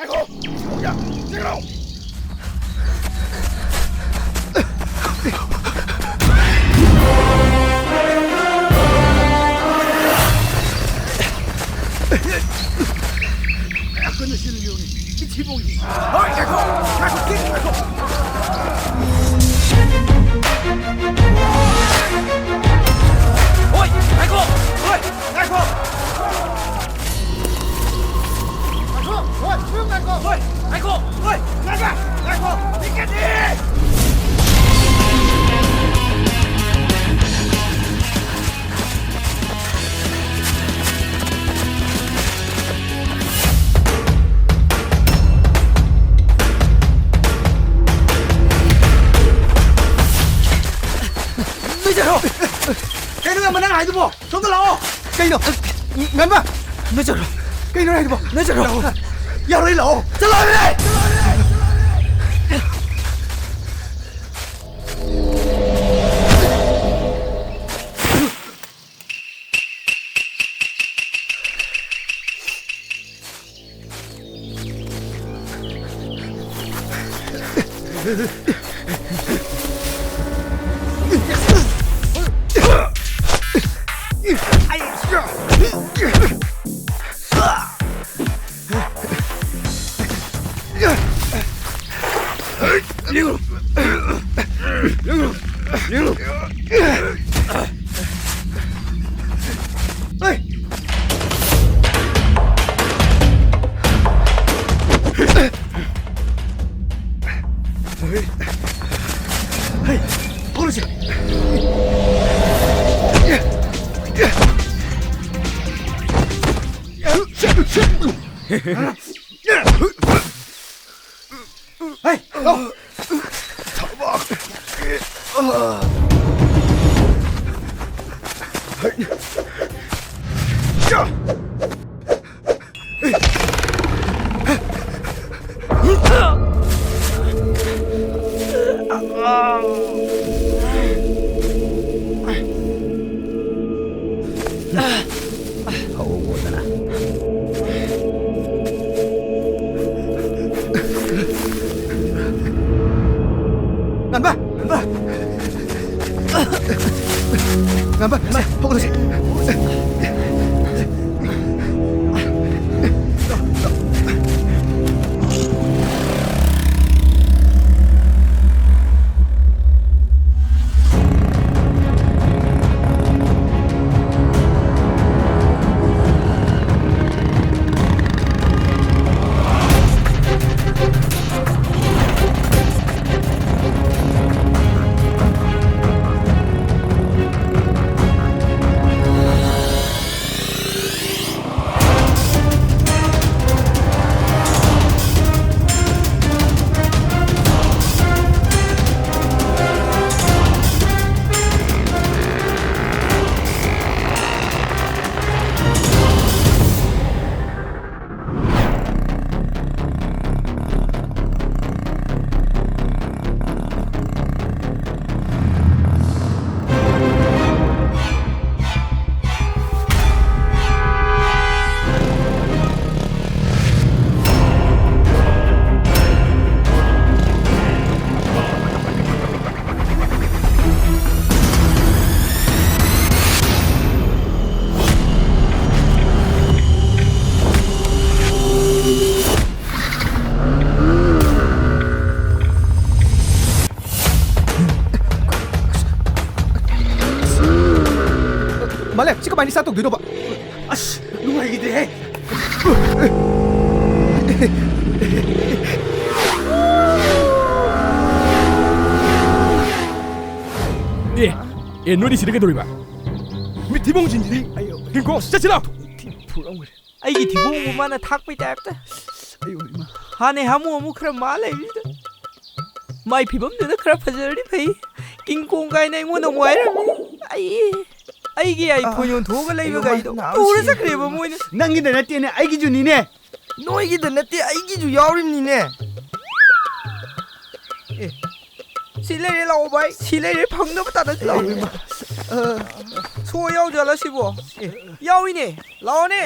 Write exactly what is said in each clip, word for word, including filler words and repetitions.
ꯉꯥꯏꯈꯣ, ꯅꯆꯤꯟ ꯌꯣꯡꯉꯤ꯫ ꯏꯊꯤꯕꯣꯡꯒꯤ꯫ ꯍꯣꯏ, ꯉꯥꯏꯈꯣ, ꯉꯥꯏꯈꯣ, ꯉꯥꯏꯈꯣ꯫ ꯍꯣꯏ, ꯉꯥꯏꯈꯣ, ꯍꯣꯏ, ꯉꯥꯏꯈꯣ꯫ ꯉꯥꯏꯈꯣ, ꯍꯣꯏ, ꯁꯨꯝ ꯉꯥꯏꯈꯣ꯫ ꯍꯣꯏ, ꯉꯥꯏꯈꯣ, ꯍꯣꯏ, ꯉꯥꯏꯈꯣ, ꯉꯥꯏꯈꯣ꯫ ꯄꯤꯀꯦꯠꯇꯤ! ꯅꯣꯏ ꯆꯠꯈ꯭ꯔꯣ! ꯀꯩꯅꯣ ꯉꯟꯕ ꯅꯪ ꯍꯥꯏꯗꯨꯕꯣ? ꯁꯣꯝꯗ ꯂꯥꯛꯑꯣ! ꯀꯩꯅꯣ? ꯉꯟꯕ! ꯅꯣꯏ ꯆꯠꯈ꯭ꯔꯣ! ꯀꯩꯅꯣ ꯍꯥꯏꯗꯨꯕꯣ? ꯅꯣꯏ ꯆꯠꯈ꯭ꯔꯣ! ꯂꯥꯛꯑꯣ! ꯌꯥꯔꯣꯏ, ꯂꯥꯛꯑꯣ! ꯆꯠꯂꯣ ꯍꯥꯏꯕꯅꯦ! ꯍꯩ, ꯂꯥꯎ꯫ ꯊꯕꯛ꯫ ꯍꯧꯑꯣꯗꯅ꯫ ꯉꯥꯟꯕ! ꯉꯥꯟꯕ! ꯉꯥꯟꯕ! ꯁꯦ, ꯍꯧꯒꯠꯂꯁꯤ꯫ ꯃꯥꯂꯦꯝ, ꯁꯤ ꯀꯃꯥꯏꯅ start ꯇꯧꯗꯣꯏꯅꯣꯕ? ꯑꯁ, ꯅꯨꯡꯉꯥꯏꯈꯤꯗ꯭ꯔꯦꯍꯦ꯫ ꯑꯦ, ꯑꯦ, ꯅꯣꯏꯗꯤ ꯁꯤꯗ ꯀꯩꯗꯧꯔꯤꯕ? ꯃꯤ ꯊꯤꯕꯣꯡ ꯆꯤꯟꯁꯤꯗꯤ꯫ ꯑꯌꯣ꯫ ꯀꯤꯡꯀꯣꯡ, ꯆꯠꯁꯤ ꯂꯥꯎ꯫ ꯊꯤ-, ꯐꯨꯔꯝꯈ꯭ꯔꯦ꯫ ꯑꯩꯒꯤ ꯊꯤꯕꯣꯡꯕꯨ ꯃꯥꯅ ꯊꯥꯛꯄꯩ ꯇꯥꯏꯞꯇ꯫ ꯑꯌꯣ, ꯏꯃꯥ꯫ ꯍꯥꯟꯅꯩ ꯍꯥꯃꯨ ꯍꯥꯃꯨ ꯈꯔ ꯃꯥ ꯂꯩꯕꯁꯤꯗ꯫ ꯃꯥꯏ ꯐꯤꯕꯝꯗꯨꯅ ꯈꯔ ꯐꯖꯔꯗꯤ ꯐꯩ꯫ ꯀꯤꯡꯀꯣꯡ ꯀꯥꯏꯅ ꯑꯩꯉꯣꯟꯗ ꯑꯃꯨꯛ ꯍꯥꯏꯔꯝꯃꯤ꯫ ꯑꯩ, ꯑꯩꯒꯤ iPhone ꯑꯥ, ꯌꯣꯟꯊꯣꯛꯑꯒ ꯂꯩꯕ ꯑꯌꯣ, ꯃꯥ ꯒꯥꯔꯤꯗꯣ ꯅꯥꯕ ꯄꯨꯔ ꯁꯤꯔꯦ꯫ ꯆꯠꯈ꯭ꯔꯦꯕ ꯃꯣꯏꯅ꯫ ꯅꯪꯒꯤꯗ ꯅꯠꯇꯦꯅꯦ, ꯑꯩꯒꯤꯁꯨꯅꯤꯅꯦ꯫ ꯅꯣꯏꯒꯤꯗ ꯅꯠꯇꯦ, ꯑꯩꯒꯤꯁꯨ ꯌꯥꯎꯔꯤꯕꯅꯤꯅꯦ꯫ ꯑꯦ, ꯁꯤ ꯂꯩꯔꯦ, ꯂꯥꯛꯑꯣ ꯚꯥꯏ, ꯁꯤ ꯂꯩꯔꯦ, ꯐꯪꯅꯕ ꯇꯥꯟꯅꯁꯤ ꯂꯥꯛꯑꯣ꯫ ꯑꯦ, ꯏꯃꯥ꯫ ꯑ, ꯁꯣ ꯌꯥꯎꯖꯥꯠꯂ ꯁꯤꯕꯣ? ꯑꯦ, ꯌꯥꯎꯏꯅꯦ, ꯂꯥꯛꯑꯣꯅꯦ꯫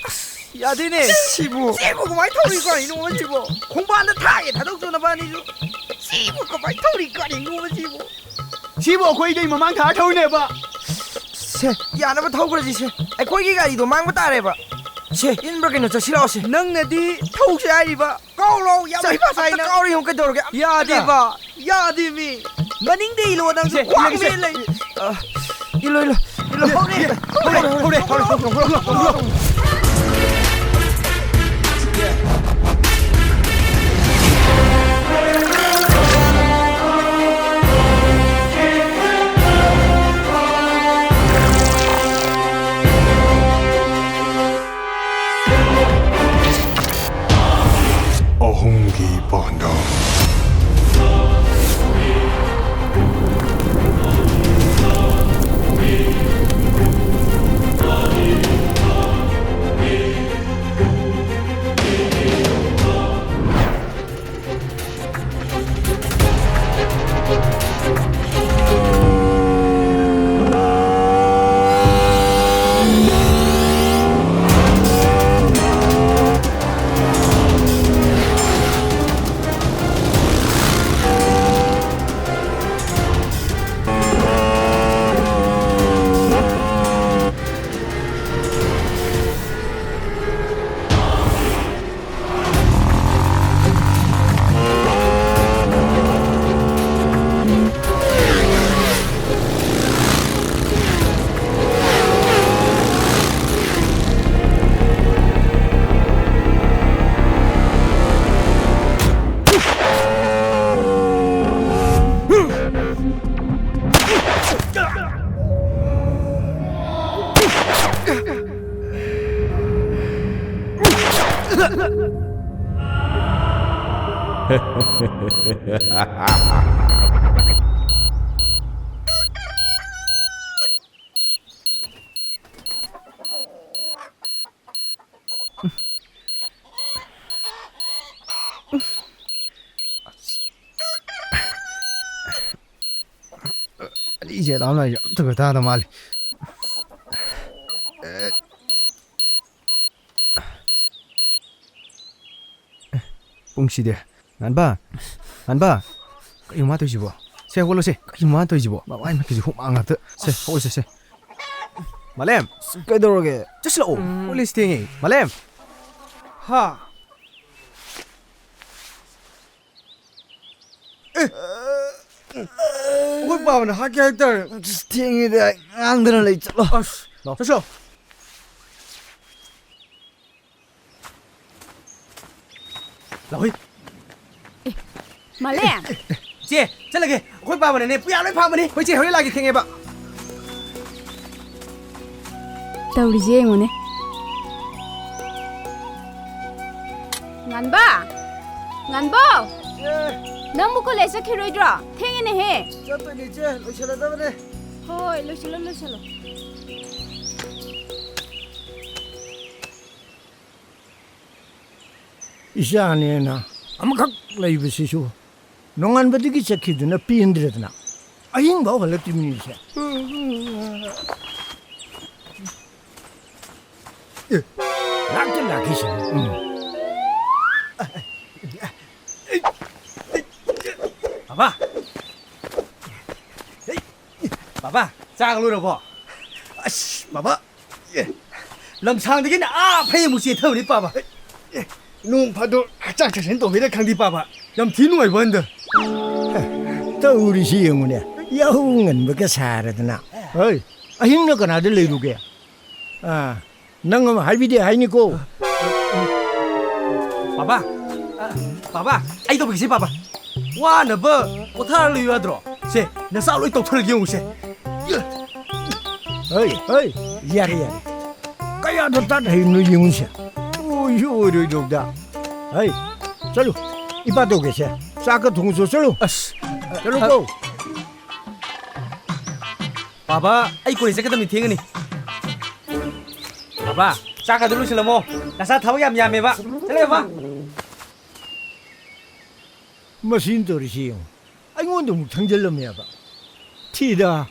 ꯑꯁ, ꯌꯥꯗꯦꯅꯦ꯫ ꯁꯤꯕꯨ꯫ ꯁꯤꯕꯨ ꯀꯃꯥꯏꯅ ꯊꯧꯔꯤ ꯀꯔꯤꯅꯣ ꯁꯤꯕꯨ? ꯈꯣꯡꯕꯥꯟꯗ ꯊꯥꯒꯦ ꯊꯥꯗꯣꯛꯇꯣ ꯅꯕꯥꯅꯤꯁꯨ꯫ ꯁꯤꯕꯨ ꯀꯃꯥꯏꯅ ꯊꯧꯔꯤ ꯀꯔꯤꯅꯣ ꯁꯤꯕꯨ? ꯁꯤꯕꯨ ꯑꯩꯈꯣꯏꯗꯩ ꯃꯃꯥꯡ ꯊꯥꯔ ꯊꯧꯔꯤꯅꯦꯕ꯫ ꯁꯦ, ꯌꯥꯅꯕ ꯊꯧꯈ꯭ꯔꯁꯤ ꯁꯦ꯫ ꯑꯩꯈꯣꯏꯒꯤ ꯒꯥꯔꯤꯗꯣ ꯃꯥꯡꯕ ꯇꯥꯔꯦꯕ꯫ ꯁꯦ, ꯏꯟꯕ꯭ꯔꯥ ꯀꯩꯅꯣ ꯆꯠꯁꯤꯜꯂꯛꯑꯣ ꯁꯦ꯫ ꯅꯪꯅꯗꯤ ꯊꯧꯁꯦ ꯍꯥꯏꯔꯤꯕ꯫ ꯀꯥꯎꯔꯣ, ꯌꯥꯝ ꯁꯦ, ꯍꯩꯄꯥ ꯁꯥꯏ ꯑꯝꯇ ꯅꯪ꯫ ꯀꯥꯎꯔꯣ ꯌꯦꯡꯉꯨ ꯀꯩꯗꯧꯔꯒꯦ꯫ ꯌꯥꯗꯦꯕ, ꯌꯥꯗꯦꯃꯤ꯫ ꯃꯅꯤꯡꯗ ꯏꯜꯂꯣ ꯅꯪꯁꯨ ꯁꯦ, ꯈ꯭ꯋꯥꯡ ꯏꯜꯂꯒꯦ, ꯁꯦ꯫ ꯃꯦꯠ ꯂꯩ꯫ ꯑ, ꯏꯜꯂꯣ, ꯏꯜꯂꯣ, ꯏꯜꯂꯣ꯫ ꯍꯧꯔꯦ, ꯍꯧꯔꯦ, ꯍꯧꯔꯦ, ꯍꯧꯔꯦ, ꯍꯧꯔꯦ, ꯍꯧꯔꯦ, ꯍꯧꯔꯦ꯫ ꯑꯍꯨꯝꯒꯤ ꯄꯥꯟꯗꯝ꯫ ꯑꯅꯤꯁꯦ ꯑꯗꯨꯝ ꯂꯩꯔꯤꯁꯦ ꯑꯝꯇꯒ ꯇꯥꯗ ꯃꯥꯜꯂꯤ꯫ ꯄꯨꯡꯁꯤꯗꯤ꯫ ꯉꯥꯟꯕ, ꯉꯥꯟꯕ, ꯀꯩꯅꯣ ꯃꯥ ꯇꯧꯔꯤꯁꯤꯕꯣ? ꯁꯦ, ꯍꯧꯒꯠꯂꯣ ꯁꯦ꯫ ꯀꯩꯅꯣ ꯃꯥ ꯇꯧꯔꯤꯁꯤꯕꯣ? ꯃꯃꯥꯏ ꯃꯃꯤꯠꯀꯤꯁꯤ ꯍꯨꯃꯥꯡ ꯉꯥꯛꯇ꯫ ꯁꯦ, ꯍꯧꯒꯠꯂꯁꯦ, ꯁꯦ꯫ ꯃꯥꯂꯦꯝ! ꯀꯩꯗꯧꯔꯒꯦ? ꯆꯠꯁꯤꯜꯂꯛꯑꯣ꯫ ꯎꯝ꯫ ꯍꯧꯒꯠꯂꯁꯤ ꯊꯦꯡꯉꯦ꯫ ꯃꯥꯂꯦꯝ! ꯍꯥ? ꯑꯦ! ꯑꯩꯈꯣꯏ ꯄꯥꯕꯅ ꯍꯥꯠꯀꯦ ꯍꯥꯏꯇꯥꯔꯦ꯫ ꯑꯁ, ꯊꯦꯡꯉꯦꯗ, ꯉꯥꯡꯗꯅ ꯂꯩ, ꯆꯠꯂꯣ꯫ ꯑꯁ, ꯂꯥꯛꯑꯣ꯫ ꯆꯠꯁꯤꯜꯂꯣ꯫ ꯂꯥꯛꯑꯣꯍꯦ꯫ ꯑꯦ, ꯃꯥꯂꯦꯝ! ꯆꯦ, ꯆꯠꯂꯒꯦ꯫ ꯑꯩꯈꯣꯏ ꯄꯥꯕꯅꯅꯦ, ꯄꯨꯌꯥ ꯂꯣꯏ ꯐꯥꯕꯅꯤ꯫ ꯍꯣꯏ, ꯆꯦ, ꯍꯣꯔꯦꯟ ꯂꯥꯛꯀꯦ, ꯊꯦꯡꯉꯦꯕ꯫ ꯇꯧꯔꯤꯁꯦ ꯌꯦꯡꯉꯨꯅꯦ꯫ ꯉꯥꯟꯕ! ꯉꯥꯟꯕ! ꯆꯦ! ꯅꯪꯕꯨ ꯀꯣꯂꯦꯖ ꯆꯠꯈꯤꯔꯣꯏꯗ꯭ꯔꯣ? ꯊꯦꯡꯉꯦꯅꯦꯍꯦ꯫ ꯆꯠꯇꯣꯏꯅꯦ, ꯏꯆꯦ꯫ ꯂꯣꯏꯁꯤꯜꯂꯗꯕꯅꯦ꯫ ꯍꯣꯏ, ꯂꯣꯏꯁꯤꯜꯂꯣ, ꯂꯣꯏꯁꯤꯜꯂꯣ꯫ ꯏꯆꯥꯅꯦꯅ ꯑꯃꯈꯛ ꯂꯩꯕꯁꯤꯁꯨ ꯅꯣꯡꯉꯥꯟꯕꯗꯒꯤ ꯆꯠꯈꯤꯗꯨꯅ ꯄꯦꯟꯗ꯭ꯔꯦꯗꯅ꯫ ꯑꯍꯤꯡꯐꯥꯎ ꯍꯜꯂꯛꯇ꯭ꯔꯤꯕꯅꯤꯁꯦ꯫ ꯑꯦ, ꯂꯥꯛꯇ ꯂꯥꯛꯈꯤꯁꯅꯨ꯫ ꯎꯝ꯫ ꯕꯥꯕꯥ! ꯕꯥꯕꯥ, ꯆꯥꯛ ꯂꯣꯏꯔꯕꯣ? ꯑꯁ, ꯕꯥꯕꯥ, ꯑꯦ, ꯂꯝꯁꯥꯡꯗꯒꯤꯅ ꯑꯥ ꯐꯩ ꯑꯃꯨꯛ ꯆꯦꯟꯊꯕꯅꯤ ꯄꯥꯕ꯫ ꯑꯦ, ꯅꯣꯡ ꯐꯥꯗꯣꯛ ꯍꯛꯆꯥꯡ ꯁꯥꯖꯦꯜ ꯇꯧꯕꯩꯔ ꯈꯪꯗꯦ ꯄꯥꯕ꯫ ꯌꯥꯝ ꯊꯤ ꯅꯨꯡꯉꯥꯏꯕ ꯋꯥꯅꯤꯗ꯫ ꯇꯧꯔꯤꯁꯤ ꯌꯦꯡꯉꯨꯅꯦ, ꯌꯥꯍꯧ ꯉꯟꯕꯒ ꯁꯥꯔꯗꯅ꯫ ꯍꯣꯏ, ꯑꯍꯤꯡꯅ ꯀꯅꯥꯗ ꯂꯩꯔꯨꯒꯦ? ꯑꯥ, ꯅꯪ ꯑꯃ ꯍꯥꯏꯕꯤꯗꯦ ꯍꯥꯏꯅꯤꯀꯣ꯫ ꯄꯥꯕꯥ, ꯑ, ꯄꯥꯕꯥ, ꯑꯩ ꯇꯧꯕꯤꯒꯦꯁꯦ, ꯄꯥꯕꯥ꯫ ꯋꯥꯅꯕ ꯄꯣꯊꯥꯔ ꯂꯩꯌꯨ ꯌꯥꯗ꯭ꯔꯣ? ꯁꯦ, ꯅꯆꯥ ꯂꯣꯏ ꯇꯧꯊꯔꯒꯦ ꯌꯦꯡꯉꯨꯁꯦ꯫ ꯍꯩ, ꯍꯩ, ꯌꯥꯔꯦ, ꯌꯥꯔꯦ꯫ ꯀꯌꯥꯗ ꯇꯥꯟꯅ ꯍꯩꯕꯅꯣ ꯌꯦꯡꯉꯨꯁꯦ꯫ ꯑꯣꯏꯁꯨ ꯑꯣꯏꯔꯣꯏꯗꯧꯗ꯫ ꯍꯩ, ꯆꯠꯂꯨ, ꯏꯄꯥ ꯇꯧꯒꯦꯁꯦ꯫ ꯆꯥꯛꯀ ꯊꯣꯡꯉꯨꯆꯣ, ꯆꯠꯂꯨ꯫ ꯑꯁ, ꯆꯠꯂꯨꯀꯣ꯫ ꯄꯥꯕꯥ, ꯑꯩ ꯀꯣꯂꯦꯖ ꯆꯠꯀꯗꯕꯅꯤ, ꯊꯦꯡꯉꯅꯤ꯫ ꯄꯥꯕꯥ, ꯆꯥꯛꯀꯗꯣ ꯂꯣꯏꯁꯤꯜꯂꯝꯃꯣ꯫ ꯅꯆꯥ ꯊꯕꯛ ꯌꯥꯝ ꯌꯥꯝꯃꯦꯕ꯫ ꯆꯠꯂꯦ, ꯄꯥꯕꯥ꯫ ꯃꯁꯤꯅ ꯇꯧꯔꯤꯁꯤ ꯌꯦꯡꯉꯨ꯫ ꯑꯩꯉꯣꯟꯗ ꯑꯃꯨꯛ ꯊꯪꯖꯜꯂꯝꯃꯦꯕ꯫ ꯊꯤꯗ꯫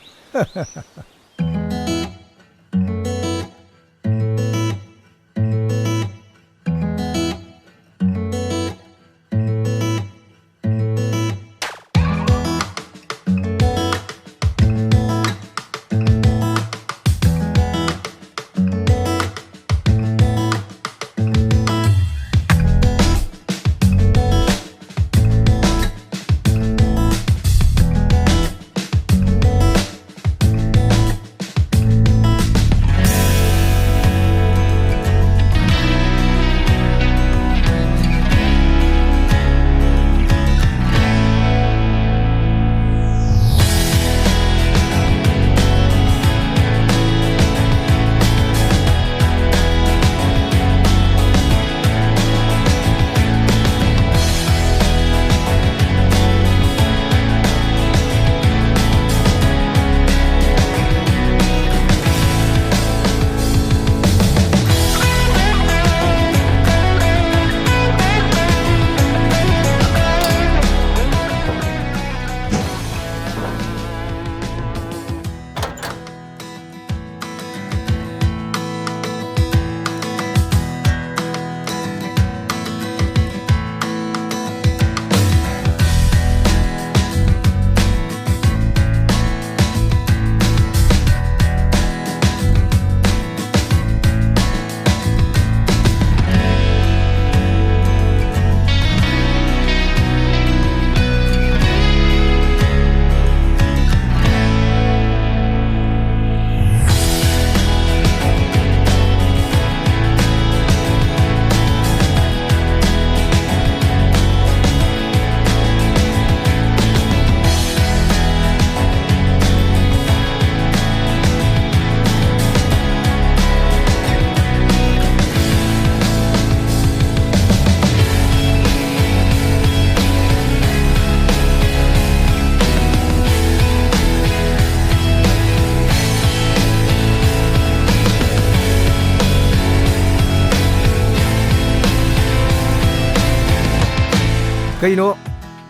ꯀꯩꯅꯣ,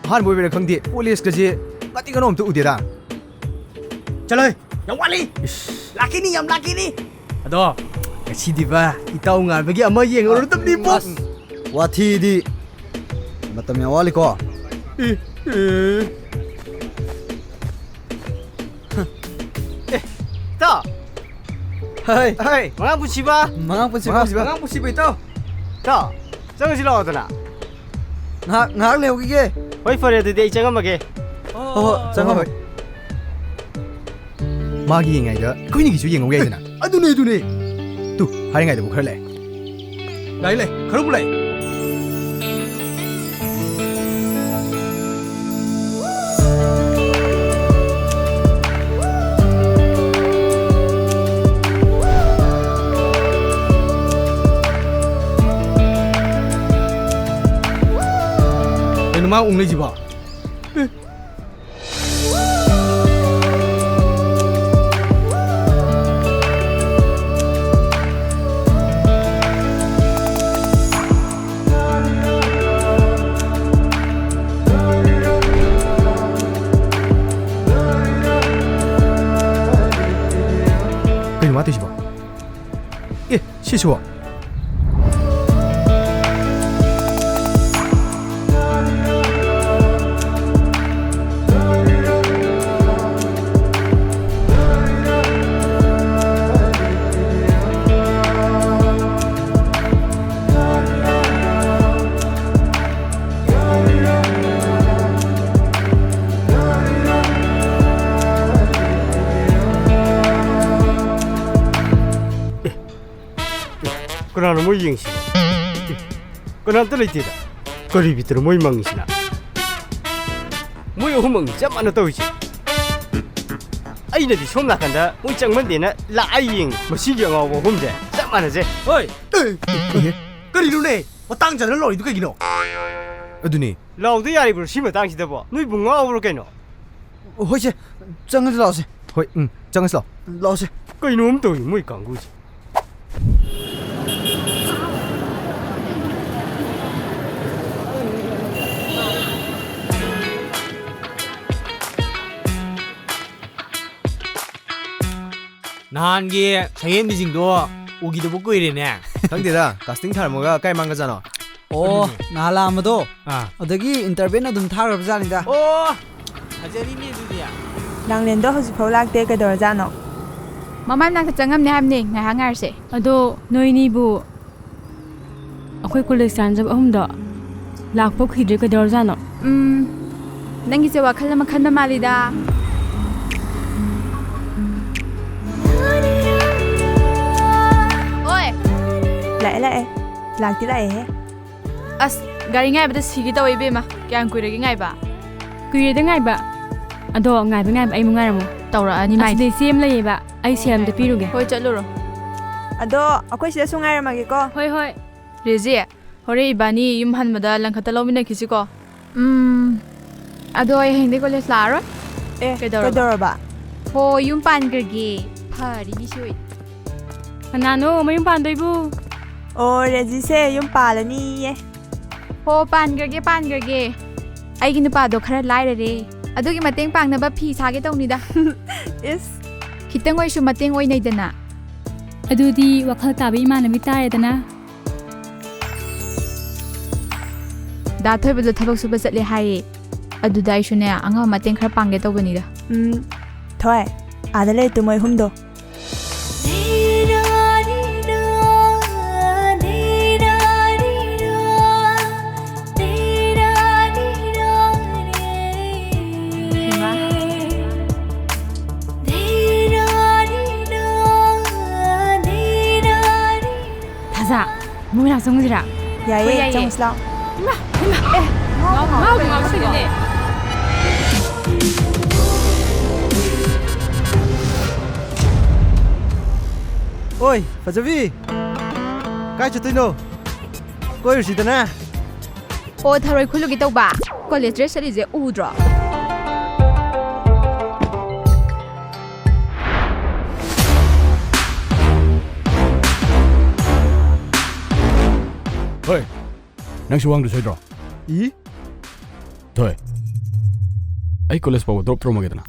ꯑꯍꯥꯟꯕ ꯑꯣꯏꯕꯩꯔꯥ ꯈꯪꯗꯦ, ꯄꯨꯂꯤꯁꯀꯁꯦ ꯉꯥꯇꯤ ꯉꯥꯅꯧ ꯑꯝꯇ ꯎꯗꯦꯗ꯫ ꯆꯠꯂꯣꯍꯦ, ꯌꯥꯝ ꯋꯥꯠꯂꯤ꯫ ꯏꯁ꯫ ꯂꯥꯛꯈꯤꯅꯤ, ꯌꯥꯝ ꯂꯥꯛꯈꯤꯅꯤ꯫ ꯑꯗꯣ, ꯉꯁꯤꯗꯤꯕ ꯏꯇꯥꯎ ꯉꯥꯏꯕꯒꯤ ꯑꯃ ꯌꯦꯡꯉꯨꯔꯗꯕꯅꯤꯕꯣ꯫ ꯑꯁ, ꯋꯥꯊꯤꯗꯤ꯫ ꯃꯇꯝ ꯌꯥꯝ ꯋꯥꯠꯂꯤꯀꯣ꯫ ꯑꯦ, ꯑꯦ꯫ ꯑꯦ, ꯏꯇꯥꯎ꯫ ꯍꯥꯏ꯫ ꯍꯥꯏ, ꯃꯉꯥꯡ ꯄꯨꯟꯁꯤꯕ꯫ ꯃꯉꯥꯡ ꯄꯨꯟꯁꯤꯕ꯫ ꯃꯉꯥꯡ ꯄꯨꯟꯁꯤꯕ꯫ ꯃꯉꯥꯡ ꯄꯨꯟꯁꯤꯕ ꯏꯇꯥꯎ꯫ ꯏꯇꯥꯎ, ꯆꯪꯉꯁꯤ ꯂꯥꯛꯑꯣꯗꯅ꯫ ꯉꯥꯏꯍꯥꯛ, ꯉꯥꯏꯍꯥꯛ ꯂꯩꯍꯧꯈꯤꯒꯦ꯫ ꯍꯣꯏ, ꯐꯔꯦ, ꯑꯗꯨꯗꯤ ꯑꯩ ꯆꯪꯉꯝꯃꯒꯦ꯫ ꯍꯣꯏ, ꯍꯣꯏ, ꯆꯪꯉꯝꯃꯣ꯫ ꯍꯣꯏ꯫ ꯃꯥꯒꯤ ꯌꯦꯡꯉꯩꯗ ꯑꯩꯈꯣꯏꯅꯤꯒꯤꯁꯨ ꯌꯦꯡꯍꯧ ꯌꯥꯏꯗꯅ꯫ ꯑꯗꯨꯅꯦ, ꯑꯗꯨꯅꯦ꯫ ꯇꯨ, ꯍꯥꯏꯔꯤꯉꯩꯗꯕꯨ ꯈꯔ ꯂꯩ꯫ ꯂꯩ, ꯂꯩ, ꯈꯔꯕꯨ ꯂꯩ꯫ ꯀꯩꯅꯣ ꯃꯥ ꯎꯪ ꯂꯩꯁꯤꯕꯣ? ꯀꯩꯅꯣ ꯃꯥ ꯇꯧꯏꯁꯤꯕꯣ? ꯑꯦ, ꯁꯤꯁꯤꯕꯣ? ꯀꯅꯥꯅꯣ ꯃꯣꯏ ꯌꯦꯡꯉꯤꯁꯤꯕꯣ? ꯑꯦ, ꯀꯅꯥꯝꯇ ꯂꯩꯇꯦꯗ꯫ ꯀꯔꯤ ꯕꯤꯠꯇꯅꯣ ꯃꯣꯏ ꯃꯪꯉꯤꯁꯤꯅ? ꯃꯣꯏ ꯑꯍꯨꯝꯃꯛꯅꯤ ꯆꯞ ꯃꯥꯟꯅ ꯇꯧꯔꯤꯁꯦ꯫ ꯑꯩꯅꯗꯤ ꯁꯣꯝ ꯅꯥꯀꯟꯗ ꯃꯣꯏ ꯆꯪꯃꯟꯗꯦꯅ ꯂꯥꯛꯑ ꯌꯦꯡꯉꯤ꯫ ꯃꯁꯤꯒꯤ ꯑꯉꯥꯎꯕ ꯑꯍꯨꯝꯁꯦ ꯆꯞ ꯃꯥꯟꯅꯖꯩ꯫ ꯍꯣꯏ! ꯑꯦ, ꯀꯔꯤꯅꯣꯅꯦ? ꯃꯇꯥꯡ ꯆꯥꯗꯅ ꯂꯥꯎꯔꯤꯗꯨ ꯀꯩꯒꯤꯅꯣ? ꯑꯗꯨꯅꯦ꯫ ꯂꯥꯎꯗ ꯌꯥꯔꯤꯕ꯭ꯔꯣ ꯁꯤ ꯃꯇꯥꯡꯁꯤꯗꯕꯣ? ꯅꯣꯏꯕꯨ ꯉꯥꯎꯕ꯭ꯔꯣ ꯀꯩꯅꯣ? ꯍꯣꯏꯁꯦ, ꯆꯪꯉꯁꯤ ꯂꯥꯛꯑꯣꯁꯦ꯫ ꯍꯣꯏ, ꯎꯝ, ꯆꯪꯉꯁꯤ ꯂꯥꯛꯑꯣ꯫ ꯂꯥꯛꯑꯣꯁꯦ꯫ ꯀꯩꯅꯣꯝ ꯇꯧꯏ ꯃꯣꯏ ꯀꯥꯡꯕꯨꯁꯦ꯫ ꯅꯍꯥꯟꯒꯤ ꯁꯛꯍꯦꯟꯕꯤꯁꯤꯡꯗꯣ ꯎꯈꯤꯗꯕ ꯀꯨꯏꯔꯦꯅꯦ꯫ ꯈꯪꯗꯦꯗ, casting ꯊꯥꯔꯝꯃꯒ ꯀꯥꯏ ꯃꯥꯡꯒ꯭ꯔꯖꯥꯠꯅꯣ? ꯑꯣ, ꯑꯗꯨꯅꯦ꯫ ꯅꯍꯥꯟ ꯂꯥꯛꯑꯝꯕꯗꯣ꯫ ꯑꯥ꯫ ꯑꯗꯒꯤ interview ꯑꯗꯨꯝ ꯊꯥꯈ꯭ꯔꯕ ꯖꯥꯠꯅꯤꯗ꯫ ꯑꯣ, ꯐꯖꯔꯤꯅꯦ ꯑꯗꯨꯗꯤ꯫ ꯂꯥꯡꯂꯦꯟꯗꯣ ꯍꯧꯖꯤꯛꯐꯥꯎ ꯂꯥꯛꯇꯦ, ꯀꯩꯗꯧꯔꯖꯥꯠꯅꯣ? ꯃꯃꯥꯏ ꯃꯅꯥꯛꯇ ꯆꯪꯉꯝꯅꯦ ꯍꯥꯏꯕꯅꯦ, ꯉꯥꯏꯍꯥꯛ ꯉꯥꯏꯔꯁꯦ꯫ ꯑꯗꯣ ꯅꯣꯏꯅꯤꯕꯨ ꯑꯩꯈꯣꯏ ꯀꯣꯂꯦꯖ ꯇꯥꯟꯖꯕ ꯑꯍꯨꯝꯗꯣ ꯂꯥꯛꯄ ꯀꯨꯏꯗ꯭ꯔꯦ, ꯀꯩꯗꯧꯔꯖꯥꯠꯅꯣ? ꯎꯝ, ꯅꯪꯒꯤꯁꯦ ꯋꯥꯈꯜ ꯑꯃ ꯈꯟꯕ ꯃꯥꯜꯂꯤꯗ꯫ ꯍꯣꯏ꯫ ꯂꯥꯛꯑꯦ, ꯂꯥꯛꯑꯦ꯫ ꯂꯥꯛꯇꯤ ꯂꯥꯛꯑꯦꯍꯦ꯫ ꯑꯁ, ꯒꯥꯔꯤ ꯉꯥꯏꯕꯗ ꯁꯤꯒꯦ ꯇꯧꯋꯦ ꯏꯕꯦꯝꯃ꯫ ꯀꯌꯥꯝ ꯀꯨꯏꯔꯒꯦ ꯉꯥꯏꯕ? ꯀꯨꯏꯔꯦꯗ ꯉꯥꯏꯕ꯫ ꯑꯗꯣ ꯉꯥꯏꯕ ꯉꯥꯏꯕ ꯑꯩꯃꯨꯛ ꯉꯥꯏꯔꯝꯃꯣ꯫ ꯇꯧꯔꯛꯑꯅꯤ ꯃꯥꯏ꯫ ꯑꯁꯤꯗ ꯏꯆꯦ ꯑꯃ ꯂꯩꯌꯦꯕ, ꯑꯩ ꯁꯦꯜ ꯑꯝꯇ ꯄꯤꯔꯨꯒꯦ꯫ ꯍꯣꯏ, ꯆꯠꯂꯨꯔꯣ꯫ ꯑꯗꯣ ꯑꯩꯈꯣꯏ ꯁꯤꯗ ꯁꯨꯝ ꯉꯥꯏꯔꯝꯃꯒꯦꯀꯣ꯫ ꯍꯣꯏ, ꯍꯣꯏ꯫ ꯔꯦꯖꯤ, ꯍꯣꯔꯦꯟ ꯏꯕꯥꯅꯤ ꯌꯨꯝ ꯍꯟꯕꯗ ꯂꯪꯈꯠꯇ ꯂꯧꯃꯤꯟꯅꯈꯤꯁꯤꯀꯣ꯫ ꯎꯝ, ꯑꯗꯣ ꯑꯩ ꯍꯌꯦꯡꯗꯩ ꯀꯣꯂꯦꯖ ꯂꯥꯛꯑꯔꯣꯏ꯫ ꯑꯦ, ꯀꯩꯗꯧꯔꯕ? ꯀꯩꯗꯧꯔꯕ? ꯍꯣ, ꯌꯨꯝ ꯄꯥꯟꯈ꯭ꯔꯒꯦ꯫ ꯐꯔꯤꯅꯤ ꯁꯤ ꯑꯣꯏ꯫ ꯀꯅꯥꯅꯣ ꯃꯌꯨꯝ ꯄꯥꯟꯗꯣꯏꯕꯨ? ꯑꯣ, ꯔꯦꯖꯤꯁꯦ ꯌꯨꯝ ꯄꯥꯜꯂꯅꯤꯌꯦ꯫ ꯍꯣ, ꯄꯥꯟꯈ꯭ꯔꯒꯦ, ꯄꯥꯟꯈ꯭ꯔꯒꯦ꯫ ꯑꯩꯒꯤ ꯅꯨꯄꯥꯗꯣ ꯈꯔ ꯂꯥꯏꯔꯔꯦ꯫ ꯑꯗꯨꯒꯤ ꯃꯇꯦꯡ ꯄꯥꯡꯅꯕ ꯐꯤ ꯁꯥꯒꯦ ꯇꯧꯅꯤꯗ꯫ ꯏꯁ꯫ ꯈꯤꯇꯪ ꯑꯣꯏꯁꯨ ꯃꯇꯦꯡ ꯑꯣꯏꯅꯩꯗꯅ꯫ ꯑꯗꯨꯗꯤ ꯋꯥꯈꯜ ꯇꯥꯕ ꯏꯃꯥꯟꯅꯕꯤ ꯇꯥꯔꯦꯗꯅ꯫ ꯗꯥ ꯊꯣꯏꯕꯗꯣ ꯊꯕꯛ ꯁꯨꯕ ꯆꯠꯂꯦ ꯍꯥꯏꯌꯦ꯫ ꯑꯗꯨꯗ ꯑꯩꯁꯨꯅꯦ, ꯑꯉꯝꯕ ꯃꯇꯦꯡ ꯈꯔ ꯄꯥꯡꯒꯦ ꯇꯧꯕꯅꯤꯗ꯫ ꯎꯝ, ꯊꯣꯏ, ꯑꯥꯗ ꯂꯩ ꯇꯨ ꯃꯣꯏ ꯑꯍꯨꯝꯗꯣ꯫ ꯊꯥꯖ, ꯃꯣꯏ ꯃꯅꯥꯛ ꯆꯪꯉꯨꯁꯤꯔꯥ? ꯌꯥꯏꯌꯦ, ꯍꯣꯏ, ꯌꯥꯏꯌꯦ꯫ ꯆꯪꯉꯨꯁꯤ ꯂꯥꯎ꯫ ꯏꯃꯥ, ꯏꯃꯥ꯫ ꯑꯦ, ꯉꯥꯎꯕ ꯉꯥꯎꯕ ꯉꯥꯎꯕ ꯉꯥꯎꯕ ꯉꯥꯎꯕ꯫ ꯑꯣꯏ, ꯐꯖꯕꯤ꯫ ꯀꯥꯏ ꯆꯠꯇꯣꯏꯅꯣ? ꯀꯣꯏꯔꯨꯁꯤꯗꯅ꯫ ꯑꯣ, ꯊꯔꯣꯏ ꯈꯨꯜꯂꯨꯒꯦ ꯇꯧꯕ꯫ ꯀꯣꯂꯦꯖ ꯗ꯭ꯔꯦꯁ ꯁꯦꯠꯂꯤꯁꯦ ꯎꯗ꯭ꯔꯣ? ꯍꯣꯏ, ꯅꯪꯁꯨ ꯋꯥꯡꯗ ꯁꯣꯏꯗ꯭ꯔꯣ? ꯏ? ꯊꯣꯏ, ꯑꯩ ꯀꯣꯂꯦꯖ ꯐꯥꯎꯕ ꯗ꯭ꯔꯣꯞ ꯇꯧꯔꯝꯃꯒꯦꯗꯅ꯫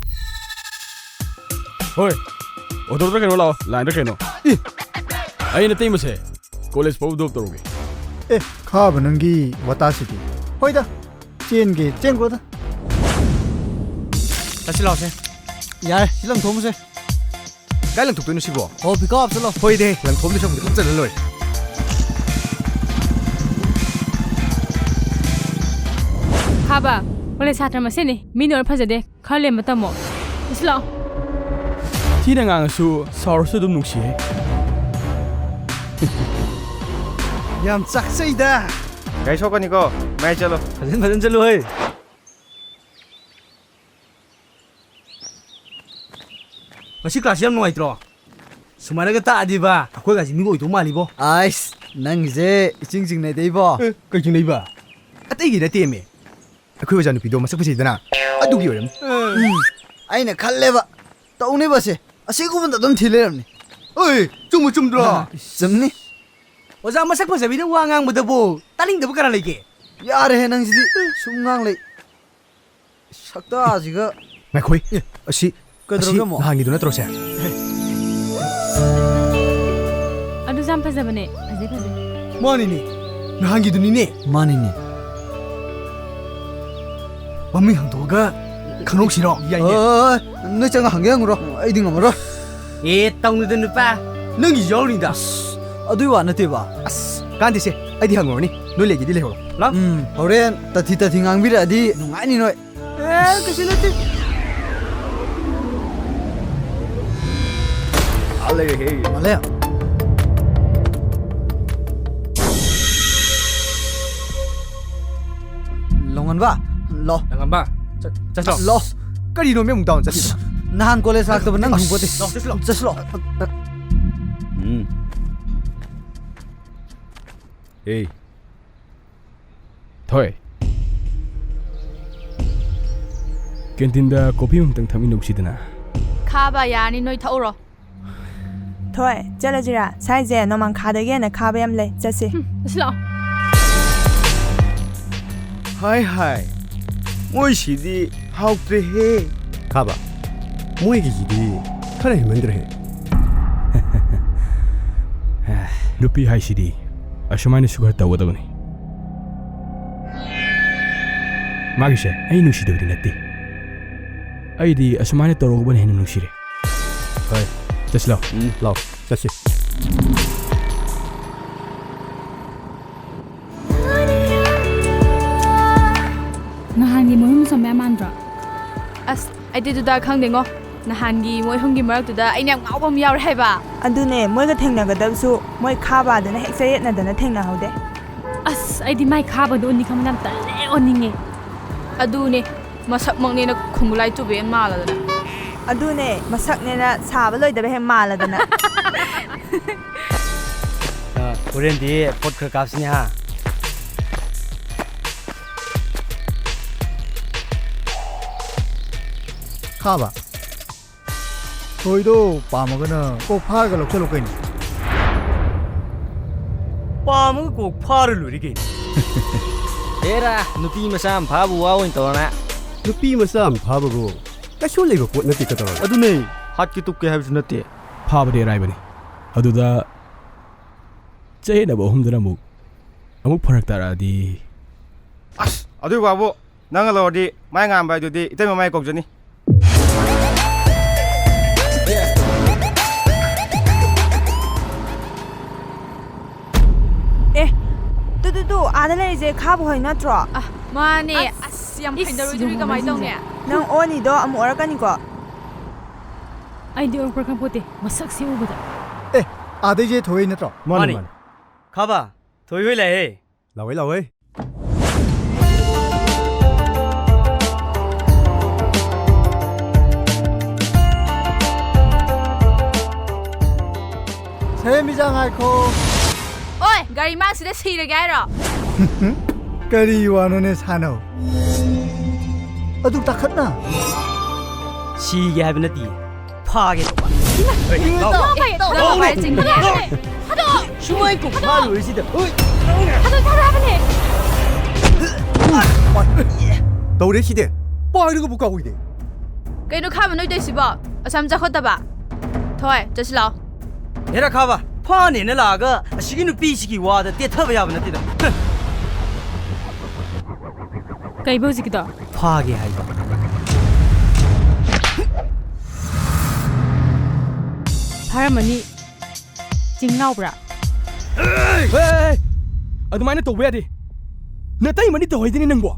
ꯍꯣꯏ, ꯑꯣꯇꯣꯗ ꯀꯩꯅꯣ ꯂꯥꯛꯑꯣ, ꯂꯥꯏꯟꯗ ꯀꯩꯅꯣ꯫ ꯏ! ꯑꯩ ꯅꯇꯩꯃꯁꯦ ꯀꯣꯂꯦꯖ ꯐꯥꯎ ꯗ꯭ꯔꯣꯞ ꯇꯧꯔꯨꯒꯦ꯫ ꯑꯦ, ꯈꯥꯕ ꯅꯪꯒꯤ ꯋꯥꯇꯥꯁꯤꯗꯤ꯫ ꯍꯣꯏꯗ, ꯆꯦꯟꯒꯦ ꯆꯦꯟꯈ꯭ꯔꯣꯗ꯫ ꯆꯠꯁꯤ ꯂꯥꯛꯑꯣꯁꯦ꯫ ꯌꯥꯔꯦ, ꯁꯤ ꯂꯪꯊꯣꯛꯑꯝꯃꯁꯦ꯫ ꯀꯥꯏ ꯂꯪꯊꯣꯛꯇꯣꯏꯅꯣ ꯁꯤꯕꯣ? ꯑꯣ, ꯄꯤꯀꯞ ꯆꯠꯂꯣ꯫ ꯍꯣꯏꯗꯦ, ꯂꯪꯊꯣꯛꯑꯝꯗꯣꯏ ꯁꯔꯨꯛꯄꯨꯗꯤ ꯆꯠꯂ ꯂꯣꯏꯔꯦ꯫ ꯈꯥꯕ, ꯀꯣꯂꯦꯖ ꯁꯥꯇ꯭ꯔ ꯃꯁꯦꯟꯅꯤ꯫ ꯃꯤ ꯅꯣꯏ ꯐꯖꯗꯦ꯫ ꯈꯔ ꯂꯦꯝꯕ ꯇꯝꯃꯣ꯫ ꯁꯤ ꯂꯥꯛꯑꯣ꯫ ꯊꯤꯅ ꯉꯥꯡꯉꯁꯨ ꯁꯥꯎꯔꯁꯨ ꯑꯗꯨꯝ ꯅꯨꯡꯁꯤꯍꯦ꯫ ꯌꯥꯝ ꯆꯥꯛꯆꯩꯗ꯫ ꯒꯥꯔꯤ ꯁꯣꯛꯀꯅꯤꯀꯣ, ꯃꯌꯥꯏ ꯆꯠꯂꯣ꯫ ꯐꯖꯅ, ꯐꯖꯅ ꯆꯠꯂꯨ ꯍꯩ꯫ ꯉꯁꯤ ꯀ꯭ꯂꯥꯁ ꯌꯥꯝ ꯅꯨꯡꯉꯥꯏꯇ꯭ꯔꯣ? ꯁꯨꯃꯥꯏꯅꯒ ꯇꯥꯛꯑꯗꯤꯕ, ꯑꯩꯈꯣꯏꯒꯁꯤ ꯃꯤꯒ ꯑꯣꯏꯗꯧ ꯃꯥꯜꯂꯤꯕꯣ꯫ ꯑꯥꯏꯁ, ꯅꯪꯒꯤꯁꯦ ꯏꯆꯤꯡ ꯆꯤꯡꯅꯩꯗ ꯏꯕꯣ꯫ ꯑꯦ, ꯀꯩ ꯆꯤꯡꯅꯩꯕ? ꯑꯇꯩꯒꯤ ꯅꯠꯇꯦꯃꯦ꯫ ꯑꯩꯈꯣꯏ ꯑꯣꯖꯥ ꯅꯨꯄꯤꯗꯣ ꯃꯁꯛ ꯐꯖꯩꯗꯅ, ꯑꯗꯨꯒꯤ ꯑꯣꯏꯔꯝꯅꯤ꯫ ꯎꯝ, ꯑꯩꯅ ꯈꯜꯂꯦꯕ, ꯇꯧꯅꯦꯕꯁꯦ, ꯑꯁꯤꯒꯨꯝꯕꯗ ꯑꯗꯨꯝ ꯊꯤ ꯂꯩꯔꯝꯅꯤ꯫ ꯑꯣꯏ, ꯆꯨꯝꯕꯨ ꯆꯨꯝꯗ꯭ꯔꯣ? ꯆꯨꯝꯅꯤ꯫ ꯑꯣꯖꯥ ꯃꯁꯛ ꯐꯖꯕꯤꯅ ꯋꯥ ꯉꯥꯡꯕꯗꯕꯨ ꯇꯥꯅꯤꯡꯗꯕ ꯀꯅꯥ ꯂꯩꯒꯦ? ꯌꯥꯔꯦꯍꯦ ꯅꯪꯁꯤꯗꯤ, ꯁꯨꯝ ꯉꯥꯡ ꯂꯩ꯫ ꯁꯛꯇꯥꯁꯤꯒ꯫ ꯉꯥꯏꯈꯣꯏ, ꯑꯁꯤ, ꯀꯩꯗꯧꯔꯒꯦ ꯑꯁꯤ ꯑꯃꯨꯛ? ꯅꯍꯥꯟꯒꯤꯗꯨ ꯅꯠꯇ꯭ꯔꯣ ꯁꯦ? ꯑꯗꯨꯁꯨ ꯌꯥꯝ ꯐꯖꯕꯅꯦ꯫ ꯐꯖꯩ, ꯐꯖꯩ꯫ ꯃꯥꯅꯤꯅꯦ, ꯅꯍꯥꯟꯒꯤꯗꯨꯅꯤꯅꯦ꯫ ꯃꯥꯅꯤꯅꯦ꯫ ꯃꯃꯤꯡ ꯍꯪꯗꯣꯛꯑꯒ ꯈꯪꯍꯧꯁꯤꯔꯣ? ꯌꯥꯏꯅꯦ꯫ ꯑ, ꯅꯣꯏ ꯆꯪꯉ ꯍꯪꯒꯦ ꯍꯪꯉꯨꯔꯣ, ꯑꯩꯗꯤ ꯉꯝꯃꯔꯣꯏ꯫ ꯑꯦ, ꯇꯧꯅꯨꯗ ꯅꯨꯄꯥ, ꯅꯪꯒꯤꯁꯨ ꯌꯥꯎꯔꯤꯗ꯫ ꯑꯁ, ꯑꯗꯨꯏ ꯋꯥ ꯅꯠꯇꯦꯕ꯫ ꯑꯁ, ꯀꯥꯟꯗꯦꯁꯦ, ꯑꯩꯗꯤ ꯍꯪꯉꯨꯔꯅꯤ, ꯅꯣꯏ ꯂꯩꯒꯦꯗꯤ ꯂꯩꯍꯧꯔꯣ꯫ ꯂꯥꯎ꯫ ꯎꯝ, ꯍꯣꯔꯦꯟ ꯇꯊꯤ ꯇꯊꯤ ꯉꯥꯡꯕꯤꯔꯛꯑꯗꯤ ꯅꯨꯡꯉꯥꯏꯅꯤ ꯅꯣꯏ꯫ ꯑꯦ, ꯀꯩꯁꯨ ꯅꯠꯇꯦ꯫ ꯑꯥ ꯂꯩꯔꯦꯍꯦ꯫ ꯃꯥꯂꯦ꯫ ꯂꯣꯡꯉꯟꯕ, ꯂꯣ꯫ ꯂꯣꯡꯉꯟꯕ, ꯆꯠ-, ꯆꯠꯁꯤꯔꯣ? ꯂꯣ꯫ ꯀꯔꯤꯅꯣ ꯃꯦꯝ ꯑꯃꯨꯛ ꯗꯥꯎꯟ ꯆꯠꯂꯤꯗꯣ? ꯅꯍꯥꯟ ꯀꯣꯂꯦꯖ ꯂꯥꯛꯇꯕ ꯅꯪ ꯈꯪꯄꯣꯠꯇꯦ꯫ ꯂꯥꯎ, ꯆꯠꯁꯤ ꯂꯥꯎ꯫ ꯆꯠꯁꯤ ꯂꯥꯎ꯫ ꯎꯝ꯫ ꯑꯦ꯫ ꯊꯣꯏ꯫ ꯀꯦꯟꯇꯤꯟꯗ ꯀꯣꯐꯤ ꯑꯃꯇꯪ ꯊꯛꯃꯤꯟꯅꯧꯁꯤꯗꯅ꯫ ꯈꯥꯕ ꯌꯥꯔꯅꯤ, ꯅꯣꯏ ꯊꯛꯎꯔꯣ꯫ ꯊꯣꯏ, ꯆꯠꯂꯁꯤꯔꯥ? ꯁ꯭ꯋꯥꯏꯁꯦ ꯅꯣꯡꯃꯥꯡꯈꯥꯗꯒꯤ ꯍꯦꯟꯅ ꯈꯥꯕ ꯌꯥꯝ ꯂꯩ꯫ ꯆꯠꯁꯤ꯫ ꯍꯨꯝ, ꯆꯠꯁꯤ ꯂꯥꯛꯑꯣ꯫ ꯍꯥꯏ ꯍꯥꯏ, ꯃꯣꯏꯁꯤꯗꯤ ꯍꯥꯎꯇ꯭ꯔꯦꯍꯦ꯫ ꯈꯥꯕ, ꯃꯣꯏꯒꯤꯁꯤꯗꯤ ꯈꯔ ꯍꯦꯟꯃꯟꯗ꯭ꯔꯦꯍꯦ꯫ ꯅꯨꯄꯤ ꯍꯥꯏꯁꯤꯗꯤ ꯑꯁꯨꯃꯥꯏꯅꯁꯨ ꯈꯔ ꯇꯧꯒꯗꯕꯅꯤ꯫ ꯃꯥꯒꯤꯁꯦ ꯑꯩ ꯅꯨꯡꯁꯤꯗꯕꯗꯤ ꯅꯠꯇꯦ꯫ ꯑꯩꯗꯤ ꯑꯁꯨꯃꯥꯏꯅ ꯇꯧꯔꯛꯄꯅ ꯍꯦꯟꯅ ꯅꯨꯡꯁꯤꯔꯦ꯫ ꯍꯣꯏ, ꯆꯠꯁꯤ ꯂꯥꯎ꯫ ꯎꯝ, ꯂꯥꯎ, ꯆꯠꯁꯤ꯫ ꯅꯍꯥꯟꯒꯤ ꯃꯣꯏ ꯑꯍꯨꯝ ꯁꯝꯕ ꯌꯥꯝ ꯃꯥꯟꯗ꯭ꯔꯣ? ꯑꯁ, ꯑꯩꯗꯤ ꯑꯗꯨꯗ ꯈꯪꯗꯦꯉꯣ꯫ ꯅꯍꯥꯟꯒꯤ ꯃꯣꯏ ꯑꯍꯨꯝꯒꯤ ꯃꯔꯛꯇꯨꯗ ꯑꯩꯅ ꯌꯥꯝ ꯉꯥꯎꯕ ꯑꯃ ꯌꯥꯎꯔꯦ ꯍꯥꯏꯕ꯫ ꯑꯗꯨꯅꯦ, ꯃꯣꯏꯒ ꯊꯦꯡꯅꯒꯗꯕꯁꯨ ꯃꯣꯏ ꯈꯥꯕꯥꯗꯨꯅ ꯍꯦꯛ ꯆꯌꯦꯠꯅꯗꯅ ꯊꯦꯡꯅꯍꯧꯗꯦ꯫ ꯑꯁ, ꯑꯩꯗꯤ ꯃꯥꯏ ꯈꯥꯕꯗꯣ ꯎꯅꯤ ꯈꯟꯕꯗ ꯌꯥꯝ ꯇꯜꯂꯦ, ꯑꯣꯟꯅꯤꯡꯉꯦ꯫ ꯑꯗꯨꯅꯦ, ꯃꯁꯛꯃꯛꯅꯦꯅ ꯈꯨꯡꯒꯨꯂꯥꯏ ꯆꯨꯕꯦꯟ ꯃꯥꯜꯂꯗꯅ꯫ ꯑꯗꯨꯅꯦ, ꯃꯁꯛꯅꯦꯅ ꯁꯥꯕ ꯂꯣꯏꯗꯕ ꯍꯦꯛ ꯃꯥꯜꯂꯗꯅ꯫ ꯑ, ꯍꯣꯔꯦꯟꯗꯤ ꯄꯣꯠ ꯈꯔ ꯀꯥꯞꯁꯤꯅꯦ ꯍꯥ꯫ ꯈꯥꯕ꯫ ꯊꯣꯏꯗꯣ ꯄꯥꯝꯃꯒꯅ ꯀꯣꯛ ꯐꯥꯔꯒ ꯂꯧꯁꯜꯂꯣ ꯀꯩꯅꯣ꯫ ꯄꯥꯝꯃꯒ ꯀꯣꯛ ꯐꯥꯔ ꯂꯣꯏꯔꯦ ꯀꯩꯅꯣ꯫ ꯍꯦꯔꯥ, ꯅꯨꯄꯤ ꯃꯆꯥ ꯑꯃ ꯐꯥꯕꯨ ꯋꯥ ꯑꯣꯏꯅ ꯇꯧꯔꯅ꯫ ꯅꯨꯄꯤ ꯃꯆꯥ ꯑꯃ ꯐꯥꯕꯕꯨ ꯀꯩꯁꯨ ꯂꯩꯕ ꯄꯣꯠ ꯅꯠꯇꯦ ꯀꯩꯗꯧꯔꯒꯦ? ꯑꯗꯨꯅꯦ, ꯍꯥꯠꯀꯦ ꯇꯨꯞꯀꯦ ꯍꯥꯏꯕꯁꯨ ꯅꯠꯇꯦ꯫ ꯐꯥꯕꯗꯤ ꯑꯔꯥꯏꯕꯅꯤ꯫ ꯑꯗꯨꯗ ꯆꯌꯦꯠꯅꯕ ꯑꯍꯨꯝꯗꯨꯅ ꯑꯃꯨꯛ, ꯑꯃꯨꯛ ꯐꯔꯛ ꯇꯥꯔꯛꯑꯗꯤ? ꯑꯁ, ꯑꯗꯨꯏ ꯋꯥꯕꯨ ꯅꯪꯅ ꯂꯧꯔꯗꯤ ꯃꯥꯏ ꯉꯥꯟꯕ ꯍꯥꯏꯗꯨꯗꯤ ꯏꯇꯩꯃ ꯃꯥꯏ ꯀꯧꯖꯅꯤ꯫ ꯑꯦ, ꯇꯨ, ꯇꯨ, ꯇꯨ, ꯑꯥꯗ ꯂꯩꯔꯤꯁꯦ ꯈꯥꯕ ꯍꯣꯏ ꯅꯠꯇ꯭ꯔꯣ? ꯑ, ꯃꯥꯅꯦ꯫ ꯑꯁ, ꯑꯁ, ꯌꯥꯝ ꯏꯁ, ꯍꯩꯅꯔꯣꯏꯗꯣꯔꯤ, ꯌꯦꯡꯉꯣ ꯀꯃꯥꯏꯅ ꯇꯧꯅꯤ? ꯃꯤꯁꯦ꯫ ꯅꯪ ꯑꯣꯟꯅꯤꯗꯣ ꯑꯃꯨꯛ ꯑꯣꯔꯛꯀꯅꯤꯀꯣ꯫ ꯑꯩꯗꯤ ꯑꯣꯔꯛꯄ꯭ꯔꯥ ꯈꯪꯄꯣꯠꯇꯦ, ꯃꯁꯛꯁꯦ ꯎꯕꯗ꯫ ꯑꯦ, ꯑꯥꯗꯩꯁꯦ ꯊꯣꯛꯏ ꯅꯠꯇ꯭ꯔꯣ? ꯃꯥꯅꯦ, ꯃꯥꯅꯦ꯫ ꯃꯥꯅꯦ꯫ ꯈꯥꯕ, ꯊꯣꯏ ꯍꯣꯏ ꯂꯥꯛꯑꯦ꯫ ꯂꯥꯛꯑꯣꯏ, ꯂꯥꯛꯑꯣꯏ꯫ ꯁꯦꯝꯕꯤꯖꯥ ꯉꯥꯏꯈꯣ꯫ ꯑꯣꯏ, ꯒꯥꯔꯤ ꯃꯥꯡꯁꯤꯗ ꯁꯤꯔꯒꯦ ꯍꯥꯏꯔꯣ? ꯀꯔꯤ ꯋꯥꯅꯣꯅꯦ ꯁꯥꯅꯧ? ꯑꯗꯨ ꯇꯥꯈꯠꯅ꯫ ꯁꯤꯒꯦ ꯍꯥꯏꯕ ꯅꯠꯇꯤꯌꯦ꯫ ꯐꯥꯒꯦ ꯇꯧꯕ꯫ ꯏꯃꯥ! ꯍꯦ, ꯏꯃꯥ! ꯂꯥꯎ꯫ ꯏꯃꯥ! ꯂꯥꯎ! ꯂꯥꯎ! ꯂꯥꯎ! ꯊꯥꯗꯣꯛꯑꯣ! ꯁꯨꯃꯥꯏ ꯀꯣꯛ ꯐꯥꯔꯨꯔꯤꯁꯤꯗ꯫ ꯍꯣꯏ! ꯊꯥꯗꯣꯛꯑꯣ! ꯊꯥꯗꯣꯛꯑꯣ ꯍꯥꯏꯕꯅꯦ! ꯇꯧꯔꯦ ꯁꯤꯗꯤ꯫ ꯄꯥꯏꯔꯒꯕꯨ ꯀꯥꯎꯏꯗꯦ꯫ ꯀꯩꯅꯣ ꯈꯥꯕ ꯅꯣꯏ ꯇꯧꯏꯁꯤꯕꯣ? ꯑꯁꯥꯝ ꯆꯥꯎꯈꯠꯇꯕ꯫ ꯍꯣꯏ, ꯆꯠꯁꯤ ꯂꯥꯛꯑꯣ꯫ ꯍꯦꯔꯥ ꯈꯥꯕ, ꯐꯥꯅꯦꯅ ꯂꯥꯛꯑꯒ ꯑꯁꯤꯒꯤ ꯅꯨꯄꯤꯁꯤꯒꯤ ꯋꯥꯗ ꯇꯦꯊꯕ ꯌꯥꯕ ꯅꯠꯇꯦꯗ꯫ ꯀꯩꯕ ꯍꯧꯖꯤꯛꯀꯤꯗꯣ? ꯐꯥꯒꯦ ꯍꯥꯏꯕ꯫ ꯐꯥꯔꯝꯃꯅꯤ꯫ ꯆꯤꯡ ꯂꯥꯎꯕ꯭ꯔꯥ? ꯍꯦ! ꯑꯗꯨꯃꯥꯏꯅ ꯇꯧꯕ ꯌꯥꯗꯦ꯫ ꯅꯇꯩꯃꯅꯤ ꯇꯧꯍꯩꯗꯦꯅꯦ ꯅꯪꯕꯣ꯫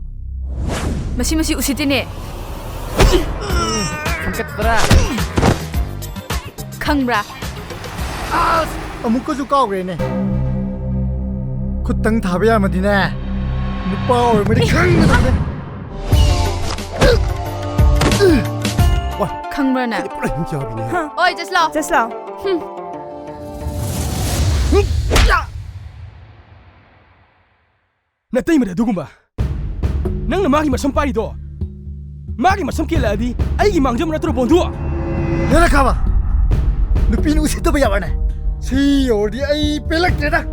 ꯃꯁꯤ, ꯃꯁꯤ ꯎꯁꯤꯠꯇꯦꯅꯦ꯫ ꯈꯪꯀꯠꯄ꯭ꯔꯥ? ꯈꯪꯕ꯭ꯔꯥ? ꯑꯁ! ꯑꯃꯨꯛꯀꯁꯨ ꯀꯥꯎꯈ꯭ꯔꯦꯅꯦ꯫ ꯈꯨꯠꯇꯪ ꯊꯥꯕ ꯌꯥꯔꯝꯃꯗꯤꯅꯦ, ꯅꯨꯄꯥ ꯑꯣꯏꯔꯝꯃꯗꯤ ꯈꯪꯒꯗꯕꯅꯦ꯫ ꯈꯪꯕ꯭ꯔꯥ ꯅꯪ? ꯄꯨꯔꯥ ꯍꯤꯡꯆꯥꯕꯤꯅꯦ꯫ ꯑꯣꯏ, ꯆꯠꯁꯤ ꯂꯥꯛꯑꯣ꯫ ꯆꯠꯁꯤ ꯂꯥꯛꯑꯣ꯫ ꯍꯨꯝ꯫ ꯅꯇꯩꯃꯗ ꯑꯗꯨꯒꯨꯝꯕ꯫ ꯅꯪꯅ ꯃꯥꯒꯤ ꯃꯁꯝ ꯄꯥꯏꯔꯤꯗꯣ, ꯃꯥꯒꯤ ꯃꯁꯝ ꯀꯦꯜꯂꯛꯑꯗꯤ ꯑꯩꯒꯤ ꯃꯥꯡꯖꯕ ꯅꯠꯇ꯭ꯔꯣ, ꯕꯣꯟꯗꯨ? ꯅꯦꯅꯦ ꯈꯥꯕ, ꯅꯨꯄꯤꯅ ꯎꯁꯤꯠꯇꯕ ꯌꯥꯕꯅꯦ꯫ ꯁꯤ ꯌꯧꯔꯗꯤ ꯑꯩ ꯄꯦꯜꯂꯛꯇ꯭ꯔꯦꯗ꯫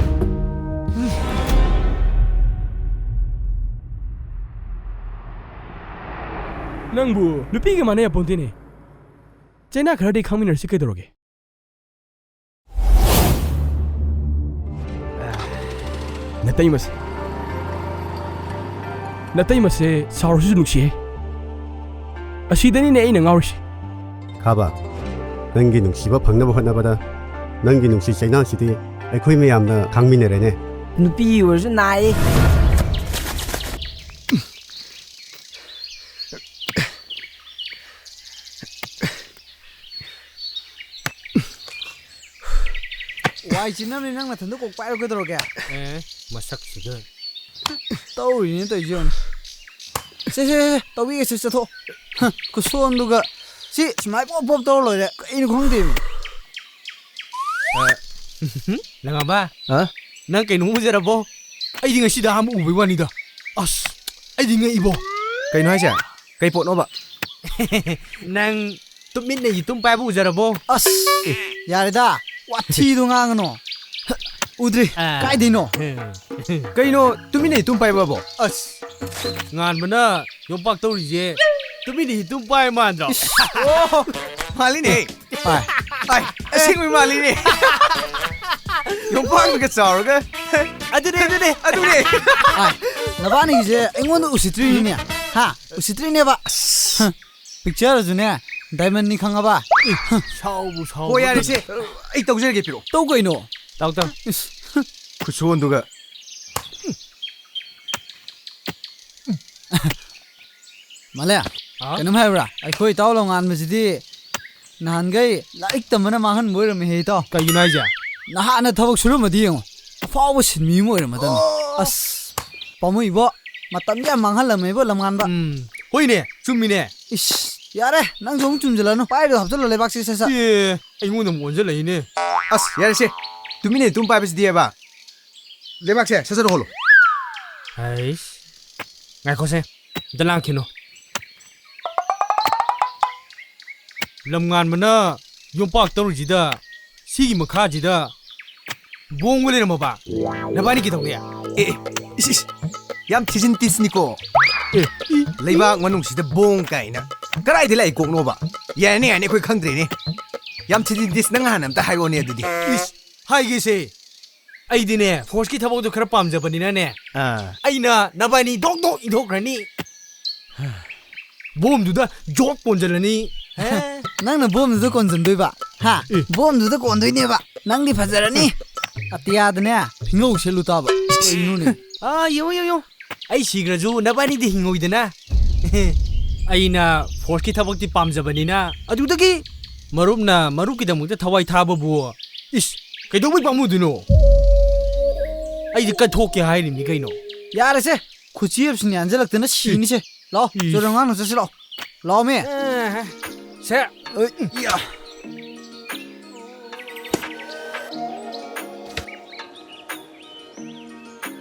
ꯅꯪꯕꯨ ꯅꯨꯄꯤꯒ ꯃꯥꯟꯅ ꯌꯥꯄꯣꯟꯇꯦꯅꯦ꯫ ꯆꯩꯅꯥ ꯈꯔꯗꯤ ꯈꯪꯃꯤꯟꯅꯔꯁꯤ ꯀꯩꯗꯧꯔꯒꯦ? ꯅꯇꯩꯃꯁꯦ, ꯅꯇꯩꯃꯁꯦ ꯁꯥꯎꯔꯁꯨ ꯅꯨꯡꯁꯤꯍꯦ꯫ ꯑꯁꯤꯗꯅꯤꯅꯦ ꯑꯩꯅ ꯉꯥꯎꯔꯤꯁꯦ꯫ ꯈꯥꯕ, ꯅꯪꯒꯤ ꯅꯨꯡꯁꯤꯕ ꯐꯪꯅꯕ ꯍꯣꯠꯅꯕꯗ ꯅꯪꯒꯤ ꯅꯨꯡꯁꯤ ꯆꯩꯅꯥꯁꯤꯗꯤ ꯑꯩꯈꯣꯏ ꯃꯌꯥꯝꯅ ꯈꯥꯡꯃꯤꯟꯅꯔꯦꯅꯦ꯫ ꯅꯨꯄꯤ ꯑꯣꯏꯔꯁꯨ ꯅꯥꯏ꯫ ꯋꯥꯏ ꯆꯤꯟꯅꯕꯅꯤ, ꯅꯪ ꯅꯊꯟꯗ ꯀꯣꯛ ꯄꯥꯏꯔꯣ ꯀꯩꯗꯧꯔꯒꯦ? ꯑꯦ, ꯃꯁꯛꯁꯤꯒ꯫ ꯇꯧꯔꯤꯅꯦ ꯇꯧꯔꯤꯁꯦ ꯌꯦꯡꯉꯨꯅꯦ꯫ ꯁꯦ, ꯁꯦ, ꯁꯦ, ꯇꯧꯕꯤꯒꯦꯁꯦ, ꯆꯠꯊꯣꯛꯑꯣ꯫ ꯍ, ꯈꯨꯁꯣꯟꯗꯨꯒ꯫ ꯁꯤ ꯁꯨꯃꯥꯏ ꯄꯣꯞ ꯄꯣꯞ ꯇꯧꯔ ꯂꯣꯏꯔꯦ꯫ ꯀꯩꯅꯣ ꯈꯪꯗꯦꯃꯤ꯫ ꯑ, ꯂꯪꯉꯥꯕ? ꯍꯥ? ꯅꯪ ꯀꯩꯅꯣꯝ ꯎꯖꯔꯕꯣ? ꯑꯩꯗꯤ ꯉꯁꯤꯗ ꯑꯍꯥꯟꯕ ꯎꯕꯩ ꯋꯥꯅꯤꯗ꯫ ꯑꯁ, ꯑꯩꯗꯤ ꯉꯛꯏꯕꯣ꯫ ꯀꯩꯅꯣ ꯍꯥꯏꯁꯦ? ꯀꯩ ꯄꯣꯠꯅꯣꯕ? ꯅꯪ ꯇꯨꯃꯤꯟꯅ ꯌꯦꯇꯨꯝ ꯄꯥꯏꯕ ꯎꯖꯔꯕꯣ? ꯑꯁ, ꯑꯦ, ꯌꯥꯔꯦꯗ, ꯋꯥꯊꯤꯗꯣ ꯉꯥꯡꯒꯅꯣ꯫ ꯎꯗ꯭ꯔꯤ, ꯑꯥ꯫ ꯀꯥꯏꯗꯩꯅꯣ? ꯀꯩꯅꯣ ꯇꯨꯃꯤꯟꯅ ꯌꯦꯇꯨꯝ ꯄꯥꯏꯕꯕꯣ? ꯑꯁ, ꯉꯥꯟꯕꯅ ꯌꯣꯝꯄꯥꯛ ꯇꯧꯔꯤꯁꯦ ꯇꯨꯃꯤꯟꯅ ꯌꯦꯇꯨꯝ ꯄꯥꯏ ꯃꯥꯟꯗ꯭ꯔꯣ? ꯏꯁ, ꯑꯣ, ꯃꯥꯜꯂꯤꯅꯦ꯫ ꯄꯥꯏ꯫ ꯑꯥꯏ, ꯑꯁꯦꯡꯕꯩ ꯃꯥꯜꯂꯤꯅꯦ꯫ ꯌꯣꯝꯄꯥꯛꯅꯒ ꯆꯥꯎꯔꯒ꯫ ꯑꯗꯨꯅꯦ, ꯑꯗꯨꯅꯦ꯫ ꯑꯗꯨꯅꯦ꯫ ꯑꯥꯏ, ꯅꯕꯥꯅꯤꯒꯤꯁꯦ ꯑꯩꯉꯣꯟꯗ ꯎꯁꯤꯠꯇ꯭ꯔꯤꯅꯤꯅꯦ꯫ ꯍꯥ? ꯎꯁꯤꯠꯇ꯭ꯔꯤꯅꯦꯕ꯫ ꯑꯁ꯫ ꯄꯤꯛꯆꯔꯁꯨꯅꯦ, diamondꯅꯤ ꯈꯪꯉꯕ? ꯁꯥꯎꯕꯨ ꯁꯥꯎꯕ꯫ ꯍꯣꯏ, ꯌꯥꯔꯦꯁꯦ꯫ ꯑꯩ ꯇꯧꯖꯔꯒꯦ, ꯄꯤꯔꯛꯑꯣ꯫ ꯇꯧ ꯀꯩꯅꯣ? ꯇꯧ, ꯇꯧ꯫ ꯏꯁ꯫ ꯈꯨꯠꯁꯣꯟꯗꯨꯒ꯫ ꯃꯥꯂꯦ, ꯍꯥ? ꯀꯩꯅꯣꯝ ꯍꯥꯏꯕ꯭ꯔꯥ? ꯑꯩꯈꯣꯏ ꯏꯇꯥꯎ ꯂꯝꯉꯥꯟꯕꯁꯤꯗꯤ ꯅꯍꯥꯟꯈꯩ ꯂꯥꯏꯔꯤꯛ ꯇꯝꯕꯅ ꯃꯥꯡꯍꯟꯕ ꯑꯣꯏꯔꯝꯃꯦꯍꯦ, ꯏꯇꯥꯎ꯫ ꯀꯩꯒꯤꯅꯣ ꯍꯥꯏꯁꯦ? ꯅꯍꯥꯟꯅ ꯊꯕꯛ ꯁꯨꯔꯝꯃꯗꯤ ꯌꯦꯡꯉꯣ, ꯑꯐꯥꯎꯕ ꯁꯤꯟꯃꯤ ꯑꯃ ꯑꯣꯏꯔꯝꯃꯗꯕꯅꯤ꯫ ꯑꯣ꯫ ꯑꯁ, ꯄꯥꯝꯃꯨꯏꯕꯣ, ꯃꯇꯝꯁꯦ ꯌꯥꯝ ꯃꯥꯡꯍꯜꯂꯝꯃꯦꯕꯣ, ꯂꯝꯉꯥꯟꯕ꯫ ꯎꯝ, ꯍꯣꯏꯅꯦ, ꯆꯨꯝꯃꯤꯅꯦ꯫ ꯏꯁ, ꯌꯥꯔꯦ, ꯅꯪꯁꯨ ꯑꯃꯨꯛ ꯆꯨꯝꯁꯤꯜꯂꯅꯨ꯫ ꯄꯥꯏꯔꯤꯗꯣ ꯍꯥꯞꯆꯤꯜꯂꯣ ꯂꯩꯕꯥꯛꯁꯦ, ꯁꯠ ꯁꯠ꯫ ꯑꯦ, ꯑꯩꯉꯣꯟꯗ ꯑꯃꯨꯛ ꯑꯣꯟꯁꯤꯜꯂꯛꯏꯅꯦ꯫ ꯑꯁ, ꯌꯥꯔꯦꯁꯦ, ꯇꯨꯃꯤꯟꯅ ꯇꯨꯝ ꯄꯥꯏꯕꯁꯤꯗꯤ ꯍꯥꯏꯕ꯫ ꯂꯩꯕꯥꯛꯁꯦ ꯁꯠ ꯁꯠ ꯍꯣꯜꯂꯣ꯫ ꯍꯩꯁ꯫ ꯉꯥꯏꯈꯣꯁꯦ꯫ ꯑꯝꯇ ꯂꯥꯡꯈꯤꯅꯨ꯫ ꯂꯝꯉꯥꯟꯕꯅ ꯌꯣꯝꯄꯥꯛ ꯇꯧꯔꯤꯁꯤꯗ ꯁꯤꯒꯤ ꯃꯈꯥꯁꯤꯗ ꯕꯣꯝꯒ ꯂꯩꯔꯝꯃꯕ? ꯅꯕꯥꯅꯤ ꯀꯩꯗꯧꯅꯤ? ꯑꯦ, ꯑꯦ, ꯏꯁ, ꯏꯁ, ꯌꯥꯝ ꯊꯤꯖꯤꯟ ꯇꯤꯁꯅꯤꯀꯣ꯫ ꯑꯦ, ꯏ, ꯂꯩꯕꯥꯛ ꯃꯅꯨꯡꯁꯤꯗ ꯕꯣꯝ ꯀꯥꯏꯅ꯫ ꯀꯗꯥꯏꯗ ꯂꯥꯛꯏ ꯀꯣꯛꯅꯣꯕ? ꯌꯥꯔꯦꯅꯦ, ꯌꯥꯔꯦꯅꯦ, ꯑꯩꯈꯣꯏ ꯈꯪꯗ꯭ꯔꯦꯅꯦ꯫ ꯌꯥꯝ ꯊꯤꯖꯤꯟ ꯇꯤꯁ, ꯅꯪ ꯍꯥꯟꯅ ꯑꯝꯇ ꯍꯥꯏꯔꯛꯑꯣꯅꯦ ꯑꯗꯨꯗꯤ꯫ ꯏꯁ, ꯍꯥꯏꯒꯦꯁꯦ꯫ ꯑꯩꯗꯤꯅꯦ, ꯐꯣꯔꯁꯀꯤ ꯊꯕꯛꯇꯣ ꯈꯔ ꯄꯥꯝꯖꯕꯅꯤꯅꯅꯦ, ꯑꯥ꯫ ꯑꯩꯅ ꯅꯕꯥꯅꯤ ꯗꯣꯛ ꯗꯣꯛ ꯏꯟꯊꯣꯛꯈ꯭ꯔꯅꯤ꯫ ꯕꯣꯝꯗꯨꯗ ꯖꯣꯛ ꯀꯣꯟꯖꯜꯂꯅꯤ꯫ ꯍꯦ? ꯅꯪꯅ ꯕꯣꯝꯗꯨꯗ ꯀꯣꯟꯖꯟꯗꯣꯏꯕ? ꯍꯥ? ꯑꯦ꯫ ꯕꯣꯝꯗꯨꯗ ꯀꯣꯟꯗꯣꯏꯅꯦꯕ꯫ ꯅꯪꯗꯤ ꯐꯖꯔꯅꯤ꯫ ꯑꯇꯤꯌꯥꯗꯅꯦ, ꯐꯤꯉꯧ ꯁꯦꯠꯂꯨ ꯇꯥꯕ꯫ ꯀꯩꯅꯣꯅꯦ? ꯑꯥ, ꯌꯦꯡꯉꯣ, ꯌꯦꯡꯉꯣ, ꯌꯦꯡꯉꯣ꯫ ꯑꯩ ꯁꯤꯈ꯭ꯔꯁꯨ ꯅꯕꯥꯅꯤꯗꯤ ꯍꯤꯡꯍꯧꯏꯗꯅ꯫ ꯑꯩꯅ ꯐꯣꯔꯁꯀꯤ ꯊꯕꯛꯇꯤ ꯄꯥꯝꯖꯕꯅꯤꯅ, ꯑꯗꯨꯗꯒꯤ ꯃꯔꯨꯞꯅ ꯃꯔꯨꯞꯀꯤꯗꯃꯛꯇ ꯊꯋꯥꯏ ꯊꯥꯕꯕꯨ, ꯏꯁ, ꯀꯩꯗꯧꯕꯩ ꯄꯥꯝꯃꯨꯗꯣꯏꯅꯣ? ꯑꯩꯗꯤ ꯀꯠꯊꯣꯛꯀꯦ ꯍꯥꯏꯔꯤꯕꯅꯤ ꯀꯩꯅꯣ꯫ ꯌꯥꯔꯦꯁꯦ, ꯈꯨꯆꯦꯞꯁꯤꯅ ꯌꯥꯟꯁꯤꯜꯂꯛꯇꯅ ꯁꯤꯅꯤꯁꯦ꯫ ꯂꯥꯛꯑꯣ, ꯏꯁ꯫ ꯆꯨꯔꯪ ꯉꯥꯛꯅ ꯆꯠꯁꯤ ꯂꯥꯛꯑꯣ꯫ ꯂꯥꯛꯑꯣꯃꯦ꯫ ꯑꯦ, ꯁꯦ꯫ ꯑꯩ, ꯌꯥ꯫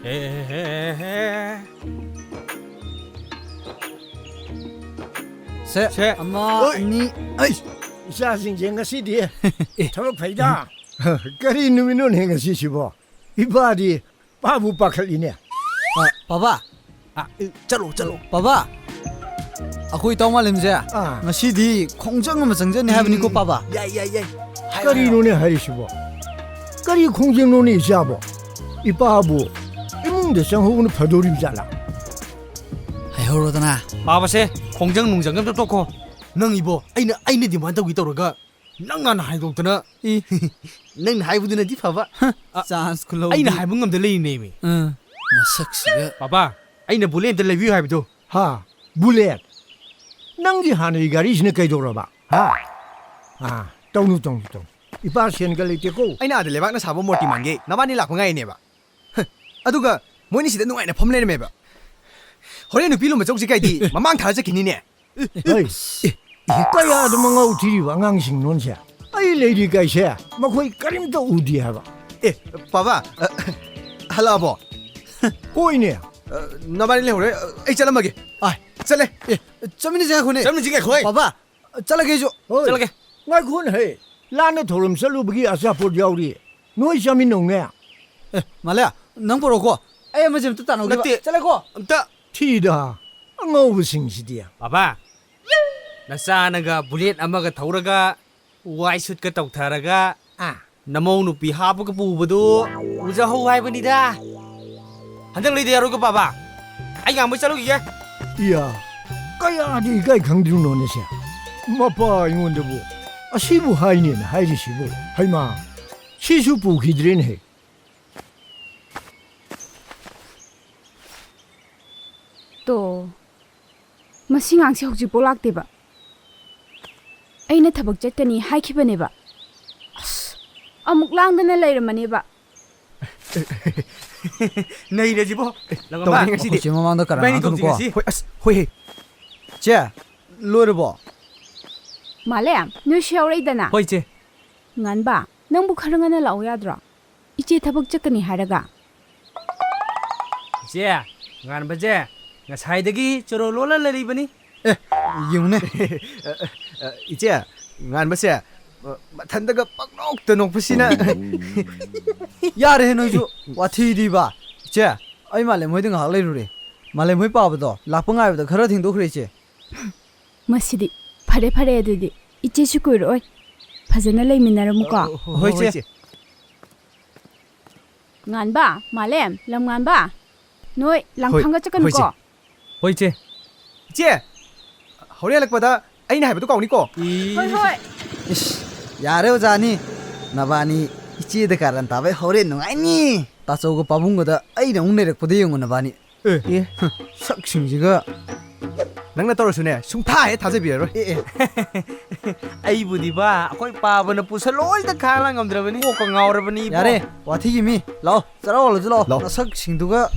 ꯍꯦ, ꯍꯦ, ꯍꯦ, ꯍꯦ꯫ ꯁꯦ, ꯁꯦ꯫ ꯑꯃ, ꯑꯣꯏ꯫ ꯑꯅꯤ꯫ ꯑꯩ, ꯏꯆꯥꯁꯤꯡꯁꯦ ꯉꯁꯤꯗꯤ ꯊꯕꯛ ꯐꯩꯗ꯫ ꯀꯔꯤ ꯅꯨꯃꯤꯠꯅꯣꯅꯦ ꯉꯁꯤꯁꯤꯕꯣ? ꯏꯄꯥꯗꯤ ꯄꯥꯕꯨ ꯄꯥꯈꯠꯂꯤꯅꯦ꯫ ꯑ, ꯄꯥꯕꯥ꯫ ꯑ, ꯆꯠꯂꯣ, ꯆꯠꯂꯣ꯫ ꯄꯥꯕꯥ, ꯑꯩꯈꯣꯏ ꯏꯇꯥꯎ ꯃꯥꯂꯦꯝꯁꯦ ꯑꯥ꯫ ꯉꯁꯤꯗꯤ ꯈꯣꯡꯖꯪ ꯑꯃ ꯆꯪꯖꯅꯤ ꯍꯥꯏꯕꯅꯤꯀꯣ, ꯎꯝ꯫ ꯄꯥꯕꯥ꯫ ꯌꯥꯏ, ꯌꯥꯏ, ꯌꯥꯏ꯫ ꯀꯔꯤꯅꯣꯅꯦ ꯍꯥꯏꯔꯤꯁꯤꯕꯣ? ꯀꯔꯤ ꯈꯣꯡꯖꯪꯅꯣꯅꯦ ꯏꯆꯥꯕꯣ? ꯏꯄꯥꯕꯨ ꯏꯃꯨꯡꯗ ꯆꯪꯍꯧꯕꯅ ꯐꯗꯣꯔꯤꯕ ꯖꯥꯠꯂꯥ? ꯍꯥꯏꯍꯧꯔꯣꯗꯅ꯫ ꯄꯥꯕꯁꯦ, ꯈꯣꯡꯖꯪ ꯅꯨꯡꯖꯪ ꯑꯝꯇ ꯇꯣꯛꯈꯣ꯫ ꯅꯪ ꯏꯕꯣ, ꯑꯩꯅ, ꯑꯩꯅ demand ꯇꯧꯒꯦ ꯇꯧꯔꯒ ꯅꯪ ꯍꯥꯟꯅ ꯍꯥꯏꯗꯣꯛꯇꯅ꯫ ꯏ, ꯅꯪꯅ ꯍꯥꯏꯕꯗꯨꯅꯗꯤ ꯐꯕ꯫ ꯍ, ꯑ, chance ꯈꯨꯂꯧꯗꯤ꯫ ꯑꯩꯅ ꯍꯥꯏꯕ ꯉꯝꯗ ꯂꯩꯔꯤꯅꯦꯃꯤ꯫ ꯑ, ꯃꯁꯛꯁꯤꯒ꯫ ꯄꯥꯕꯥ, ꯑꯩꯅ bullet ꯑꯝꯇ ꯂꯩꯕꯤꯌꯨ ꯍꯥꯏꯕꯗꯣ꯫ ꯍꯥ? Bullet? ꯅꯪꯒꯤ ꯍꯥꯟꯅꯒꯤ ꯒꯥꯔꯤꯁꯤꯅ ꯀꯩꯗꯧꯔꯕ? ꯍꯥ? ꯑꯥ, ꯇꯧꯅꯨ, ꯇꯧꯅꯨ, ꯇꯧꯅꯨ꯫ ꯏꯄꯥ ꯁꯦꯟꯒ ꯂꯩꯇꯦꯀꯣ꯫ ꯑꯩꯅ ꯑꯥꯗ ꯂꯩꯕꯥꯛꯅ ꯁꯥꯕ ꯃꯨꯔꯇꯤꯃꯥꯟꯒꯤ ꯅꯕꯥꯅꯤ ꯂꯥꯛꯄ ꯉꯥꯏꯅꯦꯕ꯫ ꯍ, ꯑꯗꯨꯒ ꯃꯣꯏꯅꯤ ꯁꯤꯗ ꯅꯨꯡꯉꯥꯏꯅ ꯐꯝ ꯂꯩꯔꯝꯃꯦꯕ꯫ ꯍꯣꯔꯦꯟ ꯅꯨꯄꯤ ꯂꯨꯝꯕ ꯆꯧꯁꯤ ꯀꯥꯏꯗꯤ ꯃꯃꯥꯡ ꯊꯥꯔ ꯆꯠꯈꯤꯅꯤꯅꯦ꯫ ꯍꯩ, ꯀꯌꯥꯗ ꯃꯉꯥꯎ ꯊꯤꯔꯤꯕ ꯑꯉꯥꯡꯁꯤꯡꯅꯣꯟꯁꯦ? ꯑꯩ ꯂꯩꯔꯤ ꯀꯥꯏꯁꯦ ꯃꯈꯣꯏ ꯀꯔꯤꯝꯇ ꯎꯗꯦ ꯍꯥꯏꯕ꯫ ꯑꯦ, ꯄꯥꯕꯥ, ꯑ, ꯍꯜꯂꯛꯑꯕꯣ? ꯍꯣꯏꯅꯦ꯫ ꯑ, ꯅꯕꯥꯅꯤ ꯂꯩꯍꯧꯔꯦ, ꯑ, ꯑꯩ ꯆꯠꯂꯝꯃꯒꯦ꯫ ꯑ, ꯆꯠꯂꯦ꯫ ꯑꯦ, ꯆꯠꯃꯤꯟꯅꯁꯦ ꯉꯥꯏꯈꯣꯅꯦ꯫ ꯆꯠꯃꯤꯟꯅꯁꯤ ꯉꯥꯏꯈꯣ, ꯑꯩ꯫ ꯄꯥꯕꯥ, ꯆꯠꯂꯒꯦ ꯑꯩꯁꯨ꯫ ꯍꯣꯏ꯫ ꯆꯠꯂꯒꯦ꯫ ꯉꯥꯏꯈꯣꯅꯦ, ꯍꯦ꯫ ꯂꯥꯟꯅ ꯊꯧꯔꯝ ꯆꯠꯂꯨꯕꯒꯤ ꯑꯆꯥꯄꯣꯠ ꯌꯥꯎꯔꯤ꯫ ꯅꯣꯏ ꯆꯥꯃꯤꯟꯅꯧꯅꯦ꯫ ꯑꯦ, ꯃꯥꯂꯦ, ꯅꯪ ꯄꯨꯔꯛꯑꯣꯀꯣ꯫ ꯑꯩ ꯑꯃꯁꯦ ꯑꯝꯇ ꯇꯥꯟꯅꯍꯧꯒꯦꯕ꯫ ꯅꯠꯇꯦ꯫ ꯆꯠꯂꯦꯀꯣ꯫ ꯑꯝꯇ꯫ ꯊꯤꯗ, ꯑꯉꯥꯎꯕꯁꯤꯡꯁꯤꯗꯤ꯫ ꯕꯥꯕꯥ, ꯅꯆꯥꯅꯒ bullet ꯑꯃꯒ ꯊꯧꯔꯒ, ꯋꯥꯏ ꯁꯨꯠꯀ ꯇꯧꯊꯔꯒ, ꯑꯥ, ꯅꯃꯧ ꯅꯨꯄꯤ ꯍꯥꯞꯄꯒ ꯄꯨꯕꯗꯨ ꯎꯖꯍꯧ ꯍꯥꯏꯕꯅꯤꯗ꯫ ꯍꯟꯗꯛ ꯂꯩꯗ ꯌꯥꯔꯣꯏꯀꯣ, ꯕꯥꯕꯥ꯫ ꯑꯩ ꯉꯥꯡꯕ ꯆꯠꯂꯨꯈꯤꯒꯦ꯫ ꯏꯌꯥ, ꯀꯌꯥꯗꯤ ꯏꯀꯥꯏ ꯈꯪꯗ꯭ꯔꯤꯅꯣꯅꯦ ꯁꯦ? ꯃꯄꯥ ꯑꯩꯉꯣꯟꯗꯕꯨ ꯑꯁꯤꯕꯨ ꯍꯥꯏꯅꯦꯅ ꯍꯥꯏꯔꯤꯁꯤꯕꯨ? ꯍꯩꯃꯥ, ꯁꯤꯁꯨ ꯄꯨꯈꯤꯗ꯭ꯔꯦꯅꯦꯍꯦ꯫ ꯇꯣ, ꯃꯁꯤ ꯉꯥꯡꯁꯦ ꯍꯧꯖꯤꯛꯐꯥꯎ ꯂꯥꯛꯇꯦꯕ꯫ ꯑꯩꯅ ꯊꯕꯛ ꯆꯠꯀꯅꯤ ꯍꯥꯏꯈꯤꯕꯅꯦꯕ꯫ ꯑꯁ, ꯑꯃꯨꯛ ꯂꯥꯡꯗꯅ ꯂꯩꯔꯝꯃꯅꯦꯕ꯫ ꯅꯩꯔꯦ ꯁꯤꯕꯣ꯫ ꯂꯪꯒꯝꯕ꯫ ꯇꯧꯔꯦ ꯉꯁꯤꯗꯤ꯫ ꯑꯩꯈꯣꯏ ꯆꯦ ꯃꯃꯥꯡꯗ ꯀꯔꯥ ꯏꯕꯥꯅꯤ ꯉꯥꯡꯉꯛꯀꯅꯨꯀꯣ꯫ ꯊꯣꯛꯁꯤ ꯉꯁꯤ꯫ ꯍꯣꯏ, ꯑꯁ, ꯍꯣꯏ, ꯍꯦ꯫ ꯆꯦ, ꯂꯣꯏꯔꯕꯣ? ꯃꯥꯂꯦ, ꯅꯣꯏꯁꯨ ꯌꯥꯎꯔꯛꯏꯗꯅ꯫ ꯍꯣꯏ, ꯆꯦ꯫ ꯉꯥꯟꯕ, ꯅꯪꯕꯨ ꯈꯔ ꯉꯟꯅ ꯂꯥꯛꯎ ꯌꯥꯗ꯭ꯔꯣ? ꯏꯆꯦ ꯊꯕꯛ ꯆꯠꯀꯅꯤ ꯍꯥꯏꯔꯒ꯫ ꯏꯆꯦ, ꯉꯥꯟꯕꯁꯦ ꯉꯁꯥꯏꯗꯒꯤ ꯆꯣꯔꯣ ꯂꯣꯜꯂ ꯂꯩꯔꯤꯕꯅꯤ꯫ ꯑꯦ, ꯌꯦꯡꯉꯨꯅꯦ꯫ ꯏꯆꯦ, ꯉꯥꯟꯕꯁꯦ, ꯃꯊꯟꯗꯒ ꯄꯪꯅꯣꯛꯇ ꯅꯣꯛꯄꯁꯤꯅ꯫ ꯌꯥꯔꯦꯍꯦ ꯅꯣꯏꯁꯨ, ꯋꯥꯊꯤꯗꯤꯕ꯫ ꯏꯆꯦ, ꯑꯩ ꯃꯥꯂꯦꯝ ꯍꯣꯏꯗ ꯉꯥꯏꯍꯥꯛ ꯂꯩꯔꯨꯔꯦ꯫ ꯃꯥꯂꯦꯝ ꯍꯣꯏ ꯄꯥꯕꯗꯣ ꯂꯥꯛꯄ ꯉꯥꯏꯕꯗ ꯈꯔ ꯊꯦꯡꯗꯣꯛꯈ꯭ꯔꯦ, ꯏꯆꯦ꯫ ꯃꯁꯤꯗꯤ꯫ ꯐꯔꯦ, ꯐꯔꯦ, ꯑꯗꯨꯗꯤ ꯏꯆꯦꯁꯨ ꯀꯨꯏꯔꯛꯑꯣꯏ꯫ ꯐꯖꯅ ꯂꯩꯃꯤꯟꯅꯔꯝꯃꯨꯀꯣ꯫ ꯍꯣꯏ, ꯏꯆꯦ꯫ ꯉꯥꯟꯕ, ꯃꯥꯂꯦꯝ, ꯂꯝ ꯉꯥꯟꯕ, ꯅꯣꯏ ꯂꯥꯡꯐꯝꯒ ꯆꯠꯀꯅꯨꯀꯣ꯫ ꯍꯣꯏ, ꯏꯆꯦ꯫ ꯏꯆꯦ, ꯍꯣꯔꯦꯟ ꯍꯜꯂꯛꯄꯗ ꯑꯩꯅ ꯍꯥꯏꯕꯗꯨ ꯀꯥꯎꯅꯤꯀꯣ꯫ ꯍꯣꯏ, ꯍꯣꯏ꯫ ꯏꯁ, ꯌꯥꯔꯦ ꯑꯣꯖꯥꯅꯤ, ꯅꯕꯥꯅꯤ ꯏꯆꯦꯗ ꯀꯥꯔꯟ ꯇꯥꯕꯩ ꯍꯣꯔꯦꯟ ꯅꯨꯡꯉꯥꯏꯅꯤ꯫ ꯇꯥꯆꯧꯒ ꯄꯥꯕꯨꯡꯒꯗ ꯑꯩꯅ ꯑꯃꯨꯛ ꯅꯩꯔꯛꯄꯗ ꯌꯦꯡꯉꯨ ꯅꯕꯥꯅꯤ꯫ ꯑꯦ꯫ ꯁꯛꯁꯤꯡꯁꯤꯒ꯫ ꯅꯪꯅ ꯇꯧꯔꯁꯨꯅꯦ, ꯁꯨꯡꯊꯥ ꯍꯦꯛ ꯊꯥꯖꯕꯤꯔꯔꯣꯏ꯫ ꯑꯦ, ꯑꯦ꯫ ꯑꯩꯕꯨꯗꯤꯕ, ꯑꯩꯈꯣꯏ ꯄꯥꯕꯅ ꯄꯨꯁꯜꯂꯣꯏꯗ ꯈꯥꯡꯂꯥꯡ ꯉꯝꯗ꯭ꯔꯕꯅꯤ꯫ ꯀꯣꯛꯀ ꯉꯥꯎꯔꯕꯅꯤ ꯏꯕꯣ꯫ ꯌꯥꯔꯦ, ꯋꯥꯊꯤꯒꯤ ꯃꯤ꯫ ꯂꯥꯛꯑꯣ, ꯆꯔꯥ ꯋꯥꯜꯂꯁꯤ ꯂꯥꯛꯑꯣ꯫ ꯂꯥꯛꯑꯣ꯫ ꯅꯁꯛꯁꯤꯡꯗꯨꯒ꯫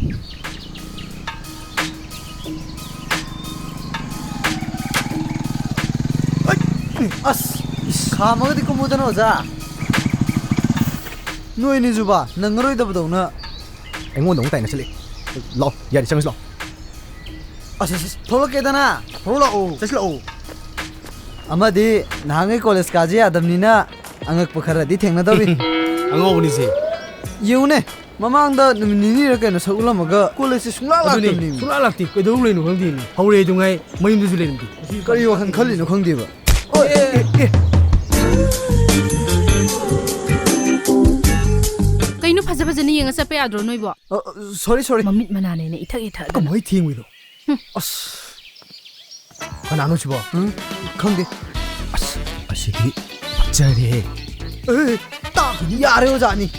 ꯑꯩ, ꯑꯁ, ꯏꯁ, ꯈꯥꯝꯃꯒꯗꯤ ꯀꯨꯝꯃꯨꯗꯅ, ꯑꯣꯖꯥ꯫ ꯅꯣꯏꯅꯤꯁꯨꯕ, ꯅꯪꯉꯔꯣꯏꯗꯕꯗꯧꯅ꯫ ꯑꯩꯉꯣꯟꯗ ꯑꯃꯨꯛ ꯇꯥꯏꯅꯁꯤꯜꯂꯛꯑꯦ꯫ ꯂꯥꯛꯑꯣ, ꯌꯥꯔꯦ, ꯆꯪꯉꯁꯤ ꯂꯥꯛꯑꯣ꯫ ꯑꯁ, ꯑꯁ, ꯑꯁ, ꯊꯣꯛꯂꯛꯀꯦꯗꯅ꯫ ꯊꯣꯛꯂꯛꯑꯣ꯫ ꯆꯠꯁꯤ ꯂꯥꯛꯑꯣ꯫ ꯑꯃꯗꯤ ꯅꯍꯥꯟꯉꯩ ꯀꯣꯂꯦꯖ ꯀꯥꯖꯦ ꯌꯥꯗꯕꯅꯤꯅ ꯑꯉꯛꯄ ꯈꯔꯗꯤ ꯊꯦꯡꯅꯗꯧꯔꯤ꯫ ꯑꯉꯥꯎꯕꯅꯤꯁꯦ꯫ ꯌꯦꯡꯉꯨꯅꯦ, ꯃꯃꯥꯡꯗ ꯅꯨꯃꯤꯠ ꯅꯤꯅꯤꯔ ꯀꯩꯅꯣ ꯁꯛ ꯎꯠꯂꯝꯃꯒ ꯀꯣꯂꯦꯖꯁꯦ ꯁꯨꯡꯂꯥꯛ ꯑꯗꯨꯅꯦ, ꯂꯥꯛꯇꯕꯅꯤ꯫ ꯁꯨꯡꯂꯥꯛ ꯂꯥꯛꯇꯦ꯫ ꯀꯩꯗꯧ ꯂꯩꯅꯣ ꯈꯪꯗꯦꯅꯦ꯫ ꯍꯧꯔꯦ ꯑꯗꯨꯉꯥꯏ ꯃꯌꯨꯝꯗꯁꯨ ꯂꯩꯔꯝꯗꯦ꯫ ꯀꯔꯤ ꯋꯥꯈꯜ ꯈꯜꯂꯤꯅꯣ ꯈꯪꯗꯦꯕ꯫ ꯑꯣꯏ, ꯑꯦ, ꯑꯦ, ꯑꯦ꯫ ꯀꯩꯅꯣ ꯐꯖ ꯐꯖꯅ ꯌꯦꯡꯉ ꯆꯠꯄ ꯌꯥꯗ꯭ꯔꯣ ꯅꯣꯏꯕꯣ? ꯑ, ꯑ, sorry, sorry꯫ ꯃꯃꯤꯠ ꯃꯅꯥꯅꯦꯅ ꯏꯊꯛ ꯏꯊꯛ ꯑꯗꯨꯅ꯫ ꯀꯃꯥꯏ ꯊꯦꯡꯉꯨꯏꯅꯣ? ꯍꯨꯝ꯫ ꯑꯁ꯫ ꯀꯅꯥꯅꯣ ꯁꯤꯕꯣ? ꯎꯝ, ꯈꯪꯗꯦ꯫ ꯑꯁ, ꯑꯁꯤꯗꯤ ꯐꯖꯔꯦꯍꯦ꯫ ꯑꯦ, ꯇꯥ-, ꯌꯥꯔꯦ ꯑꯣꯖꯥꯅꯤ꯫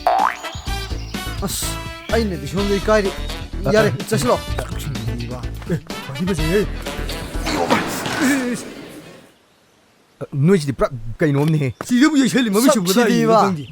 ꯑꯁ, ꯑꯩꯅꯗꯤ ꯁꯣꯝꯗ ꯏꯀꯥꯏꯔꯤ꯫ ꯑ, ꯌꯥꯔꯦ, ꯑ꯫ ꯆꯠꯁꯤꯂꯣ꯫ ꯑꯦ, ꯐꯗꯤ ꯐꯖꯩꯍꯦ꯫ ꯅꯣꯏꯁꯤꯗꯤ ꯄꯨꯔꯥ ꯀꯩꯅꯣꯝꯅꯦꯍꯦ꯫ ꯁꯤꯗꯕꯨ ꯌꯩꯁꯜꯂꯤ, ꯃꯃꯤꯠ ꯁꯨꯝ ꯀꯗꯥꯏ ꯁꯛꯁꯤꯗꯤꯕ꯫ ꯌꯦꯡꯉꯤꯅꯣ ꯈꯪꯗꯦ꯫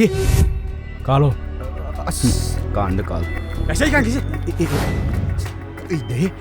ꯑꯦ, ꯀꯥꯜꯂꯣ꯫ ꯑꯁ꯫ ꯀꯥꯟꯗ ꯀꯥꯜꯂꯣ꯫ ꯉꯁꯥꯏ ꯀꯥꯟꯒꯤꯁꯦ꯫ ꯑꯦ, ꯑꯦ, ꯑꯦ꯫ ꯑꯩ ꯗꯦ꯫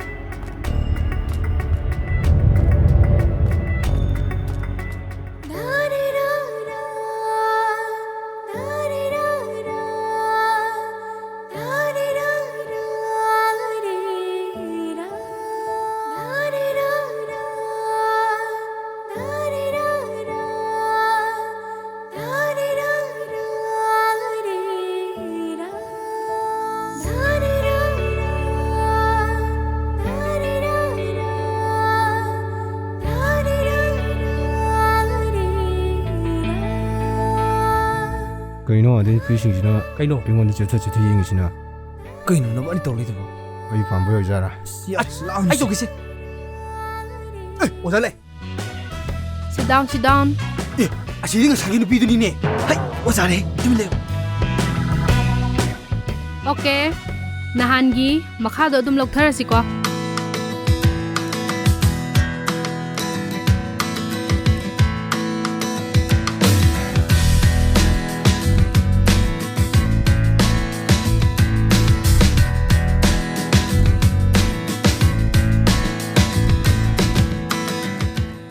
ꯀꯩꯅꯣ ꯑꯗꯩ ꯅꯨꯄꯤꯁꯤꯡꯁꯤꯅ ꯀꯩꯅꯣ? ꯑꯩꯉꯣꯟꯗ ꯆꯦꯠꯊ ꯆꯦꯠꯊ ꯌꯦꯡꯉꯤꯁꯤꯅ? ꯀꯩꯅꯣ ꯅꯕꯥꯅꯤ ꯇꯧ ꯂꯩꯗꯨꯕꯣ? ꯑꯩ ꯄꯥꯝꯕ ꯑꯣꯏꯖꯥꯔꯥ? ꯑꯁ, ꯌꯥꯝ ꯑꯁ, ꯂꯥꯡꯉꯤꯁꯤ꯫ ꯑꯩ ꯇꯧꯒꯦꯁꯦ꯫ ꯑꯦ, ꯑꯣꯖꯥ ꯂꯩ꯫ Sit down, sit down. ꯑꯦ, ꯑꯁꯤꯗꯤ ꯉꯁꯥꯏꯒꯤ ꯅꯨꯄꯤꯗꯨꯅꯤꯅꯦ꯫ ꯍꯩ, ꯑꯣꯖꯥꯅꯦ, ꯇꯨꯃꯤꯟ ꯂꯩꯌꯨ꯫ Okay, ꯅꯍꯥꯟꯒꯤ ꯃꯈꯥꯗꯣ ꯑꯗꯨꯝ ꯂꯧꯊꯔꯁꯤꯀꯣ꯫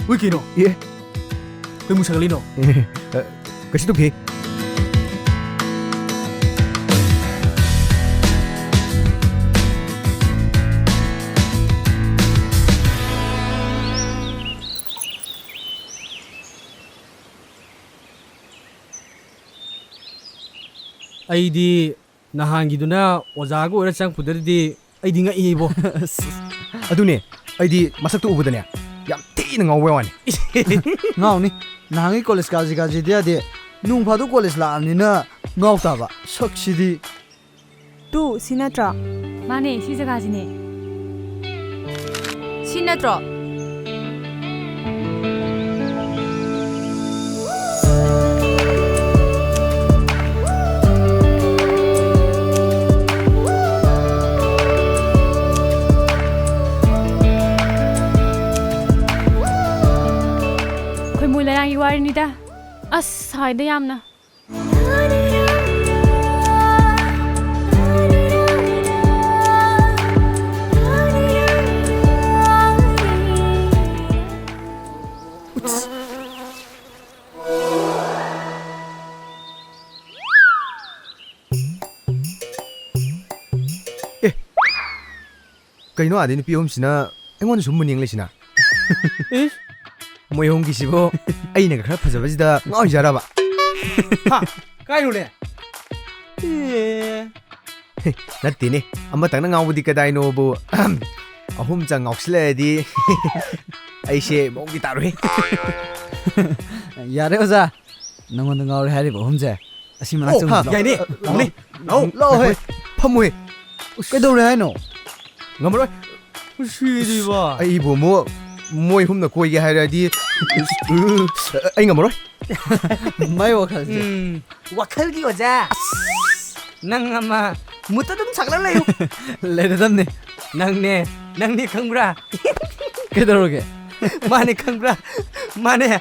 ꯍꯨꯏ, ꯀꯩꯅꯣ? ꯑꯦ꯫ ꯀꯩ ꯃꯨꯛ ꯁꯥꯒꯠꯂꯤꯅꯣ? ꯑꯦ, ꯑ, ꯀꯩꯁꯨ ꯇꯧꯗꯦ꯫ ꯑꯩꯗꯤ ꯅꯍꯥꯟꯒꯤꯗꯨꯅ ꯑꯣꯖꯥꯒ ꯑꯣꯏꯔ ꯆꯪꯉꯛꯄꯗꯨꯗꯗꯤ ꯑꯩꯗꯤ ꯉꯛꯏꯕꯣ꯫ ꯑꯁ, ꯑꯗꯨꯅꯦ, ꯑꯩꯗꯤ ꯃꯁꯛꯇꯣ ꯎꯕꯗꯅꯦ, ꯌꯥꯝ ꯊꯤꯅ ꯉꯥꯎꯕꯩ ꯋꯥꯅꯤ꯫ ꯉꯥꯎꯅꯤ꯫ ꯅꯍꯥꯟꯒꯩ ꯀꯣꯂꯦꯖ ꯀꯥꯁꯤ ꯀꯥꯁꯤꯗꯤ ꯌꯥꯗꯦ꯫ ꯅꯣꯡ ꯐꯥꯗꯣꯛ ꯀꯣꯂꯦꯖ ꯂꯥꯛꯑꯕꯅꯤꯅ ꯉꯥꯎ ꯇꯥꯕ꯫ ꯁꯛꯁꯤꯗꯤ꯫ ꯇꯨ, ꯁꯤ ꯅꯠꯇ꯭ꯔꯣ? ꯃꯥꯅꯦ, ꯁꯤ ꯖꯒꯥꯁꯤꯅꯦ꯫ ꯁꯤ ꯅꯠꯇ꯭ꯔꯣ? ꯈꯣꯏꯃꯨ ꯂꯩꯔꯥꯡꯒꯤ ꯋꯥꯔꯤꯅꯤꯗ꯫ ꯑꯁ, ꯁꯥꯏꯗ ꯌꯥꯝꯅ꯫ ꯑꯦ, ꯀꯩꯅꯣ ꯑꯥꯗꯩ ꯅꯨꯄꯤ ꯑꯍꯨꯝꯁꯤꯅ ꯑꯩꯉꯣꯟꯗ ꯁꯨꯝ ꯃꯨꯟ ꯌꯦꯡ ꯂꯩꯁꯤꯅ? ꯏꯁ꯫ ꯃꯣꯏ ꯑꯍꯨꯝꯒꯤꯁꯤꯕꯨ ꯑꯩꯅꯒ ꯈꯔ ꯐꯖꯕꯁꯤꯗ ꯉꯥꯎꯔꯤꯖꯥꯠꯔꯕ? ꯍꯥ? ꯀꯥꯏꯔꯨꯔꯦ? ꯑꯦ꯫ ꯅꯠꯇꯦꯅꯦ, ꯑꯃꯇꯪꯅ ꯉꯥꯎꯕꯗꯤ ꯀꯗꯥꯏꯅꯣꯕꯨ, ꯑꯍꯨꯝ ꯆꯪ ꯉꯥꯎꯁꯤꯜꯂꯛꯑꯗꯤ ꯑꯩꯁꯦ ꯃꯑꯣꯡꯗꯤ ꯇꯥꯔꯣꯏ꯫ ꯌꯥꯔꯦ ꯑꯣꯖꯥ, ꯅꯪꯉꯣꯟꯗ ꯉꯥꯎꯔꯦ ꯍꯥꯏꯔꯤꯕ ꯑꯍꯨꯝꯁꯦ ꯑꯁꯤ ꯃꯅꯥꯛ ꯑꯣ, ꯆꯪꯉꯨꯁꯤ, ꯍꯥ, ꯂꯥꯛꯑꯣ꯫ ꯌꯥꯏꯅꯦ, ꯂꯥꯛꯑꯣꯅꯦ, ꯂꯥꯛꯑꯣ꯫ ꯂꯥꯛꯑꯣꯍꯦ, ꯐꯝꯃꯨꯍꯦ꯫ ꯀꯩꯗꯧꯔꯦ ꯍꯥꯏꯅꯣ? ꯉꯝꯃꯔꯣꯏ꯫ ꯁꯤꯗꯤꯕ꯫ ꯑꯩꯕꯨ ꯑꯃꯨꯛ ꯃꯣꯏ ꯑꯍꯨꯝꯅ ꯀꯣꯏꯒꯦ ꯍꯥꯏꯔꯗꯤ ꯑꯩ ꯉꯝꯃꯔꯣꯏ꯫ ꯃꯥꯏ ꯋꯥꯈꯜꯁꯦ꯫ ꯎꯝ, ꯋꯥꯈꯜꯒꯤ ꯑꯣꯖꯥ꯫ ꯅꯪ ꯑꯃ ꯃꯨꯠꯇ ꯑꯗꯨꯝ ꯁꯥꯒꯠꯂ ꯂꯩꯌꯨ꯫ ꯂꯩꯔꯗꯝꯅꯦ꯫ ꯅꯪꯅꯦ, ꯅꯪꯅꯦ ꯈꯪꯕ꯭ꯔꯥ? ꯀꯩꯗꯧꯔꯒꯦ? ꯃꯥꯅꯦ ꯈꯪꯕ꯭ꯔꯥ? ꯃꯥꯅꯦ꯫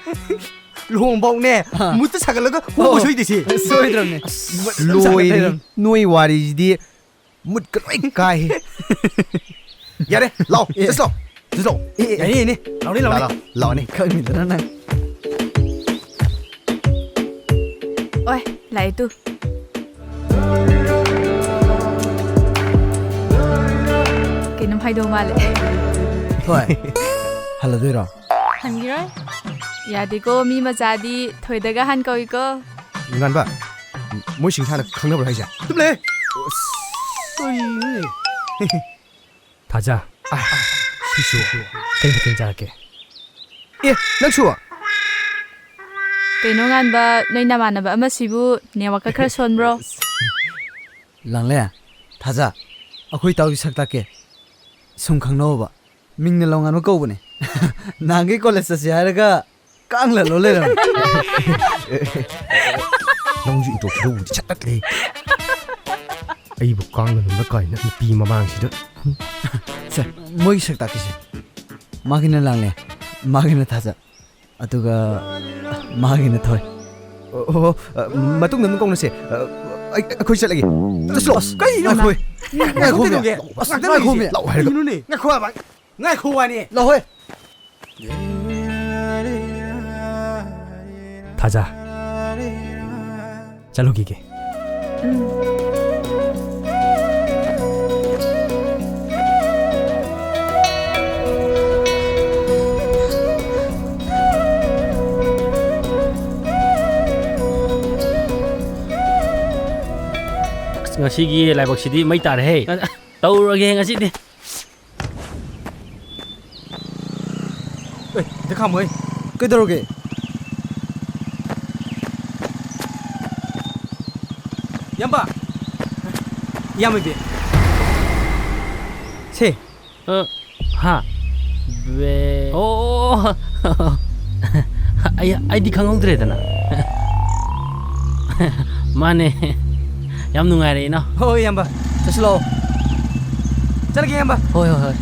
ꯂꯨꯍꯣꯡꯐꯧꯅꯦ, ꯑꯥ꯫ ꯃꯨꯠꯇ ꯁꯥꯒꯠꯂꯒ ꯍꯣꯡꯕ ꯑꯣ, ꯁꯣꯏꯗꯣꯏꯁꯦ꯫ ꯁꯣꯏꯗ꯭ꯔꯕꯅꯦ꯫ ꯑꯁ, ꯃꯨꯠꯇ ꯑꯗꯨꯝ ꯁꯥꯒꯠ ꯂꯣꯏꯔꯦ꯫ ꯂꯩꯔꯕꯅꯦ꯫ ꯅꯣꯏ ꯋꯥꯔꯤꯁꯤꯗꯤ ꯃꯨꯠꯀ ꯂꯣꯏ ꯀꯥꯏꯍꯦ꯫ ꯌꯥꯔꯦ, ꯂꯥꯛꯑꯣ, ꯑꯦ꯫ ꯆꯠꯁꯤ ꯂꯥꯛꯑꯣ, ꯆꯠꯁꯤ ꯂꯥꯛꯑꯣ꯫ ꯑꯦ, ꯑꯦ, ꯌꯥꯅꯤ, ꯌꯥꯅꯤ꯫ ꯂꯥꯛꯑꯣꯅꯦ, ꯂꯥꯛꯑꯣꯅꯦ꯫ ꯂꯥꯛꯑꯣ, ꯂꯥꯛꯑꯣꯅꯦ꯫ ꯈꯪꯉꯤꯗꯅ ꯅꯪ꯫ ꯑꯣꯏ, ꯂꯥꯛꯑꯦ ꯇꯨ꯫ ꯀꯩꯅꯣꯝ ꯍꯥꯏꯗꯧ ꯃꯥꯜꯂꯦ꯫ ꯊꯣꯏ, ꯍꯜꯂꯗꯣꯏꯔꯣ? ꯍꯟꯈꯤꯔꯣꯏ꯫ ꯌꯥꯗꯦꯀꯣ, ꯃꯤ ꯃꯆꯥꯗꯤ ꯊꯣꯏꯗꯒ ꯍꯥꯟ ꯀꯧꯏꯀꯣ꯫ ꯏꯃꯥꯟꯕ, ꯃꯣꯏꯁꯤꯡ ꯍꯥꯟꯅ ꯈꯪꯅꯕ꯭ꯔꯣ ꯍꯥꯏꯁꯦ? ꯇꯨꯝꯂꯦ꯫ ꯀꯩꯅꯣꯅꯦ? ꯊꯥꯖ꯫ ꯑꯥ, ꯁꯤꯁꯨ ꯀꯩ ꯃꯊꯦꯜ ꯆꯥꯔꯛꯀꯦ? ꯑꯦ, ꯅꯪꯁꯨ? ꯀꯩꯅꯣ ꯉꯥꯟꯕ, ꯅꯣꯏ ꯅꯃꯥꯟꯅꯕ ꯑꯃꯁꯤꯕꯨ ꯅꯦꯠꯋꯥꯛꯀ ꯈꯔ ꯁꯣꯟꯕ꯭ꯔꯣ? ꯂꯥꯡꯂꯦ, ꯊꯥꯖ, ꯑꯩꯈꯣꯏ ꯏꯇꯥꯎꯒꯤ ꯁꯛ ꯇꯥꯛꯀꯦ꯫ ꯁꯨꯝ ꯈꯪꯅꯧꯕ꯫ ꯃꯤꯡꯅ ꯂꯧꯉꯥꯟꯕ ꯀꯧꯕꯅꯦ꯫ ꯅꯍꯥꯟꯒꯩ ꯀꯣꯂꯦꯖ ꯆꯠꯁꯦ ꯍꯥꯏꯔꯒ ꯀꯥꯡ ꯂꯜꯂꯣ ꯂꯩꯔꯝꯃꯦ꯫ ꯅꯪꯁꯨ ꯏꯟꯇ꯭ꯔꯣ ꯈꯨꯇꯧꯗꯤ ꯁꯠ ꯇꯠꯂꯦ꯫ ꯑꯩꯕꯨ ꯀꯥꯡ ꯂꯜꯂꯝꯕ ꯀꯥꯏꯅ ꯅꯨꯄꯤ ꯃꯃꯥꯡꯁꯤꯗ꯫ ꯁꯦ, ꯃꯣꯏꯒꯤ ꯁꯛ ꯇꯥꯛꯀꯦꯁꯦ꯫ ꯃꯥꯒꯤꯅ ꯂꯥꯡꯂꯦ, ꯃꯥꯒꯤꯅ ꯊꯥꯖ, ꯑꯗꯨꯒ ꯃꯥꯒꯤꯅ ꯊꯣꯏ꯫ ꯑꯣ, ꯑꯣ, ꯑ, ꯃꯇꯨꯡꯗ ꯑꯃꯨꯛ ꯀꯧꯅꯁꯦ꯫ ꯑ, ꯑꯩ, ꯑꯩꯈꯣꯏ ꯆꯠꯂꯒꯦ꯫ ꯆꯠꯂꯣ꯫ ꯑꯁ, ꯀꯩꯅꯣ? ꯉꯥꯏꯈꯣ꯫ ꯉꯥꯏꯈꯣꯃꯤ꯫ ꯀꯩꯗꯧꯒꯦ? ꯑꯁ, ꯉꯥꯏꯈꯣꯃꯤ꯫ ꯂꯥꯛꯑꯣ ꯍꯥꯏꯔꯒ꯫ ꯀꯩꯅꯣꯅꯦ? ꯉꯥꯏꯈꯣ ꯍꯥꯏꯕ꯫ ꯉꯥꯏꯈꯣ ꯋꯥꯅꯦ꯫ ꯂꯥꯛꯑꯣꯍꯦ꯫ ꯊꯥꯖ꯫ ꯆꯠꯂꯨꯈꯤꯒꯦ꯫ ꯎꯝ꯫ ꯑꯁ, ꯉꯁꯤꯒꯤ ꯂꯥꯏꯕꯛꯁꯤꯗꯤ ꯃꯩ ꯇꯥꯔꯦꯍꯦ꯫ ꯇꯧꯔꯒꯦ ꯉꯁꯤꯗꯤ꯫ ꯑꯦ, ꯑꯝꯇ ꯈꯥꯝꯃꯣꯍꯦ꯫ ꯀꯩꯗꯧꯔꯒꯦ? ꯏꯌꯥꯝꯕ! ꯏꯌꯥꯝꯕ ꯏꯕꯦ꯫ ꯁꯦ꯫ ꯑ, ꯍꯥ? ꯕꯦ-, ꯑꯣ, ꯑꯣ, ꯑꯣ꯫ ꯑꯩ, ꯑꯩꯗꯤ ꯈꯪꯍꯧꯗ꯭ꯔꯦꯗꯅ꯫ ꯃꯥꯅꯦ꯫ ꯌꯥꯝ ꯅꯨꯡꯉꯥꯏꯔꯦ, ꯏꯅꯥꯎ꯫ ꯍꯣꯏ, ꯏꯌꯥꯝꯕ꯫ ꯆꯠꯁꯤꯜꯂꯛꯑꯣ꯫ ꯆꯠꯂꯒꯦ, ꯏꯌꯥꯝꯕ꯫ ꯍꯣꯏ, ꯍꯣꯏ, ꯍꯣꯏ꯫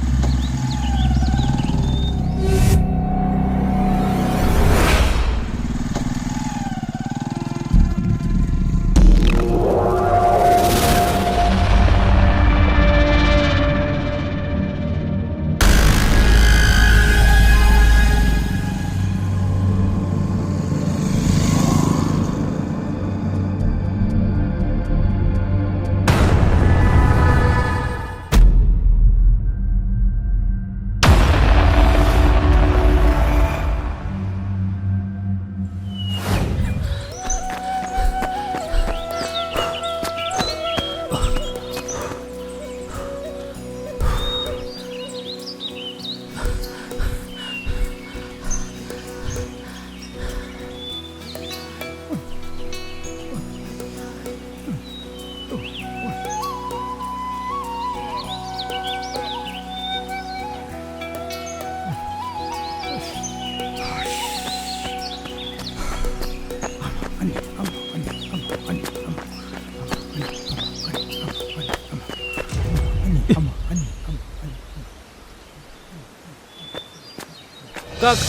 ꯀꯛ-,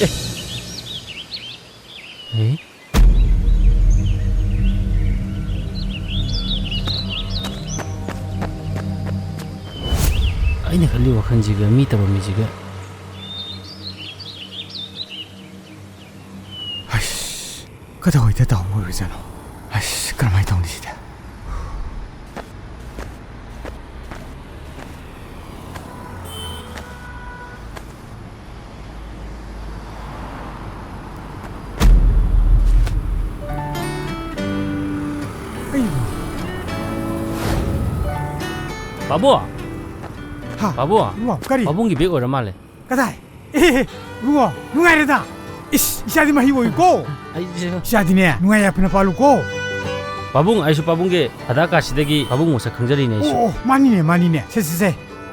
ꯑꯦ꯫ ꯑꯦ? ꯑꯩꯅ ꯈꯜꯂꯤ ꯋꯥꯈꯜꯁꯤꯒ ꯃꯤ ꯇꯧꯔꯝꯃꯤꯁꯤꯒ꯫ ꯑꯁ, ꯀꯗꯥꯏꯋꯥꯏꯗ ꯇꯥꯍꯧꯕ ꯑꯣꯏꯔꯖꯥꯠꯅꯣ? ꯑꯁ, ꯀꯔꯝꯍꯥꯏꯅ ꯇꯧꯅꯤ ꯁꯤꯗꯤ? ꯑꯩꯕꯨ꯫ ꯄꯥꯕꯨꯡ! ꯍꯥ? ꯄꯥꯕꯨꯡ! ꯏꯕꯨꯡꯉꯣ, ꯀꯔꯤ? ꯄꯥꯕꯨꯡꯒꯤ ꯕꯦꯒ ꯑꯣꯏꯔ ꯃꯥꯜꯂꯦ꯫ ꯀꯗꯥꯏ? ꯑꯦ, ꯏꯕꯨꯡꯉꯣ, ꯅꯨꯡꯉꯥꯏꯔꯦꯗ꯫ ꯏꯁ, ꯏꯆꯥꯗꯤ ꯃꯍꯩ ꯑꯣꯏꯀꯣ꯫ ꯑꯩꯁꯦ ꯏꯆꯥꯗꯤꯅꯦ, ꯅꯨꯡꯉꯥꯏ ꯌꯥꯏꯐꯅ ꯄꯥꯜꯂꯨꯀꯣ꯫ ꯄꯥꯕꯨꯡ, ꯑꯩꯁꯨ ꯄꯥꯕꯨꯡꯒꯤ ꯑꯙꯥꯔ ꯀꯥꯔꯗꯁꯤꯗꯒꯤ ꯄꯥꯕꯨꯡ ꯃꯁꯛ ꯈꯪꯖꯔꯤꯅꯦ ꯑꯩꯁꯨ꯫ ꯑꯣ, ꯑꯣ, ꯃꯥꯅꯤꯅꯦ, ꯃꯥꯅꯤꯅꯦ꯫ ꯁꯦ, ꯁꯦ, ꯁꯦ꯫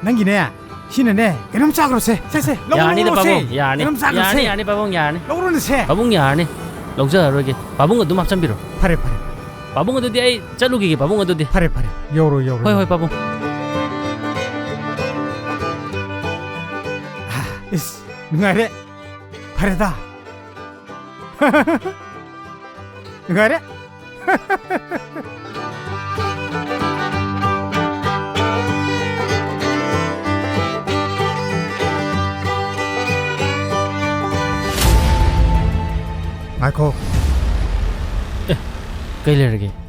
ꯅꯪꯒꯤꯅꯦ, ꯁꯤꯅꯅꯦ, ꯀꯩꯅꯣꯝ ꯆꯥꯈ꯭ꯔꯣꯁꯦ꯫ ꯁꯦ, ꯁꯦ, ꯂꯧꯔꯣ, ꯌꯥꯅꯤꯗ, ꯂꯧꯔꯣ, ꯁꯦ꯫ ꯄꯥꯕꯨꯡ, ꯌꯥꯅꯤ꯫ ꯀꯩꯅꯣꯝ ꯆꯥꯈ꯭ꯔꯣꯁꯦ꯫ ꯌꯥꯅꯤ, ꯌꯥꯅꯤ, ꯄꯥꯕꯨꯡ, ꯌꯥꯅꯤ꯫ ꯂꯧꯔꯣꯅꯦ, ꯁꯦ꯫ ꯄꯥꯕꯨꯡ, ꯌꯥꯅꯤ꯫ ꯂꯧꯖꯔꯔꯣꯏꯒꯦ꯫ ꯄꯥꯕꯨꯡ ꯑꯗꯨꯝ ꯍꯥꯞꯆꯟꯕꯤꯔꯣ꯫ ꯐꯔꯦ, ꯐꯔꯦ꯫ ꯄꯥꯕꯨꯡ, ꯑꯗꯨꯗꯤ ꯑꯩ ꯆꯠꯂꯨꯈꯤꯒꯦ, ꯄꯥꯕꯨꯡ, ꯑꯗꯨꯗꯤ꯫ ꯐꯔꯦ, ꯐꯔꯦ꯫ ꯌꯧꯔꯣ, ꯌꯧꯔꯣ, ꯍꯣꯏ, ꯍꯣꯏ, ꯌꯧꯔꯣ꯫ ꯄꯥꯕꯨꯡ꯫ ꯏꯁ, ꯅꯨꯡꯉꯥꯏꯔꯦ꯫ ꯐꯔꯦꯗ꯫ ꯅꯨꯡꯉꯥꯏꯔꯦ꯫ ꯉꯥꯏꯈꯣ꯫ ꯑꯦ, ꯀꯩ ꯂꯩꯔꯒꯦ?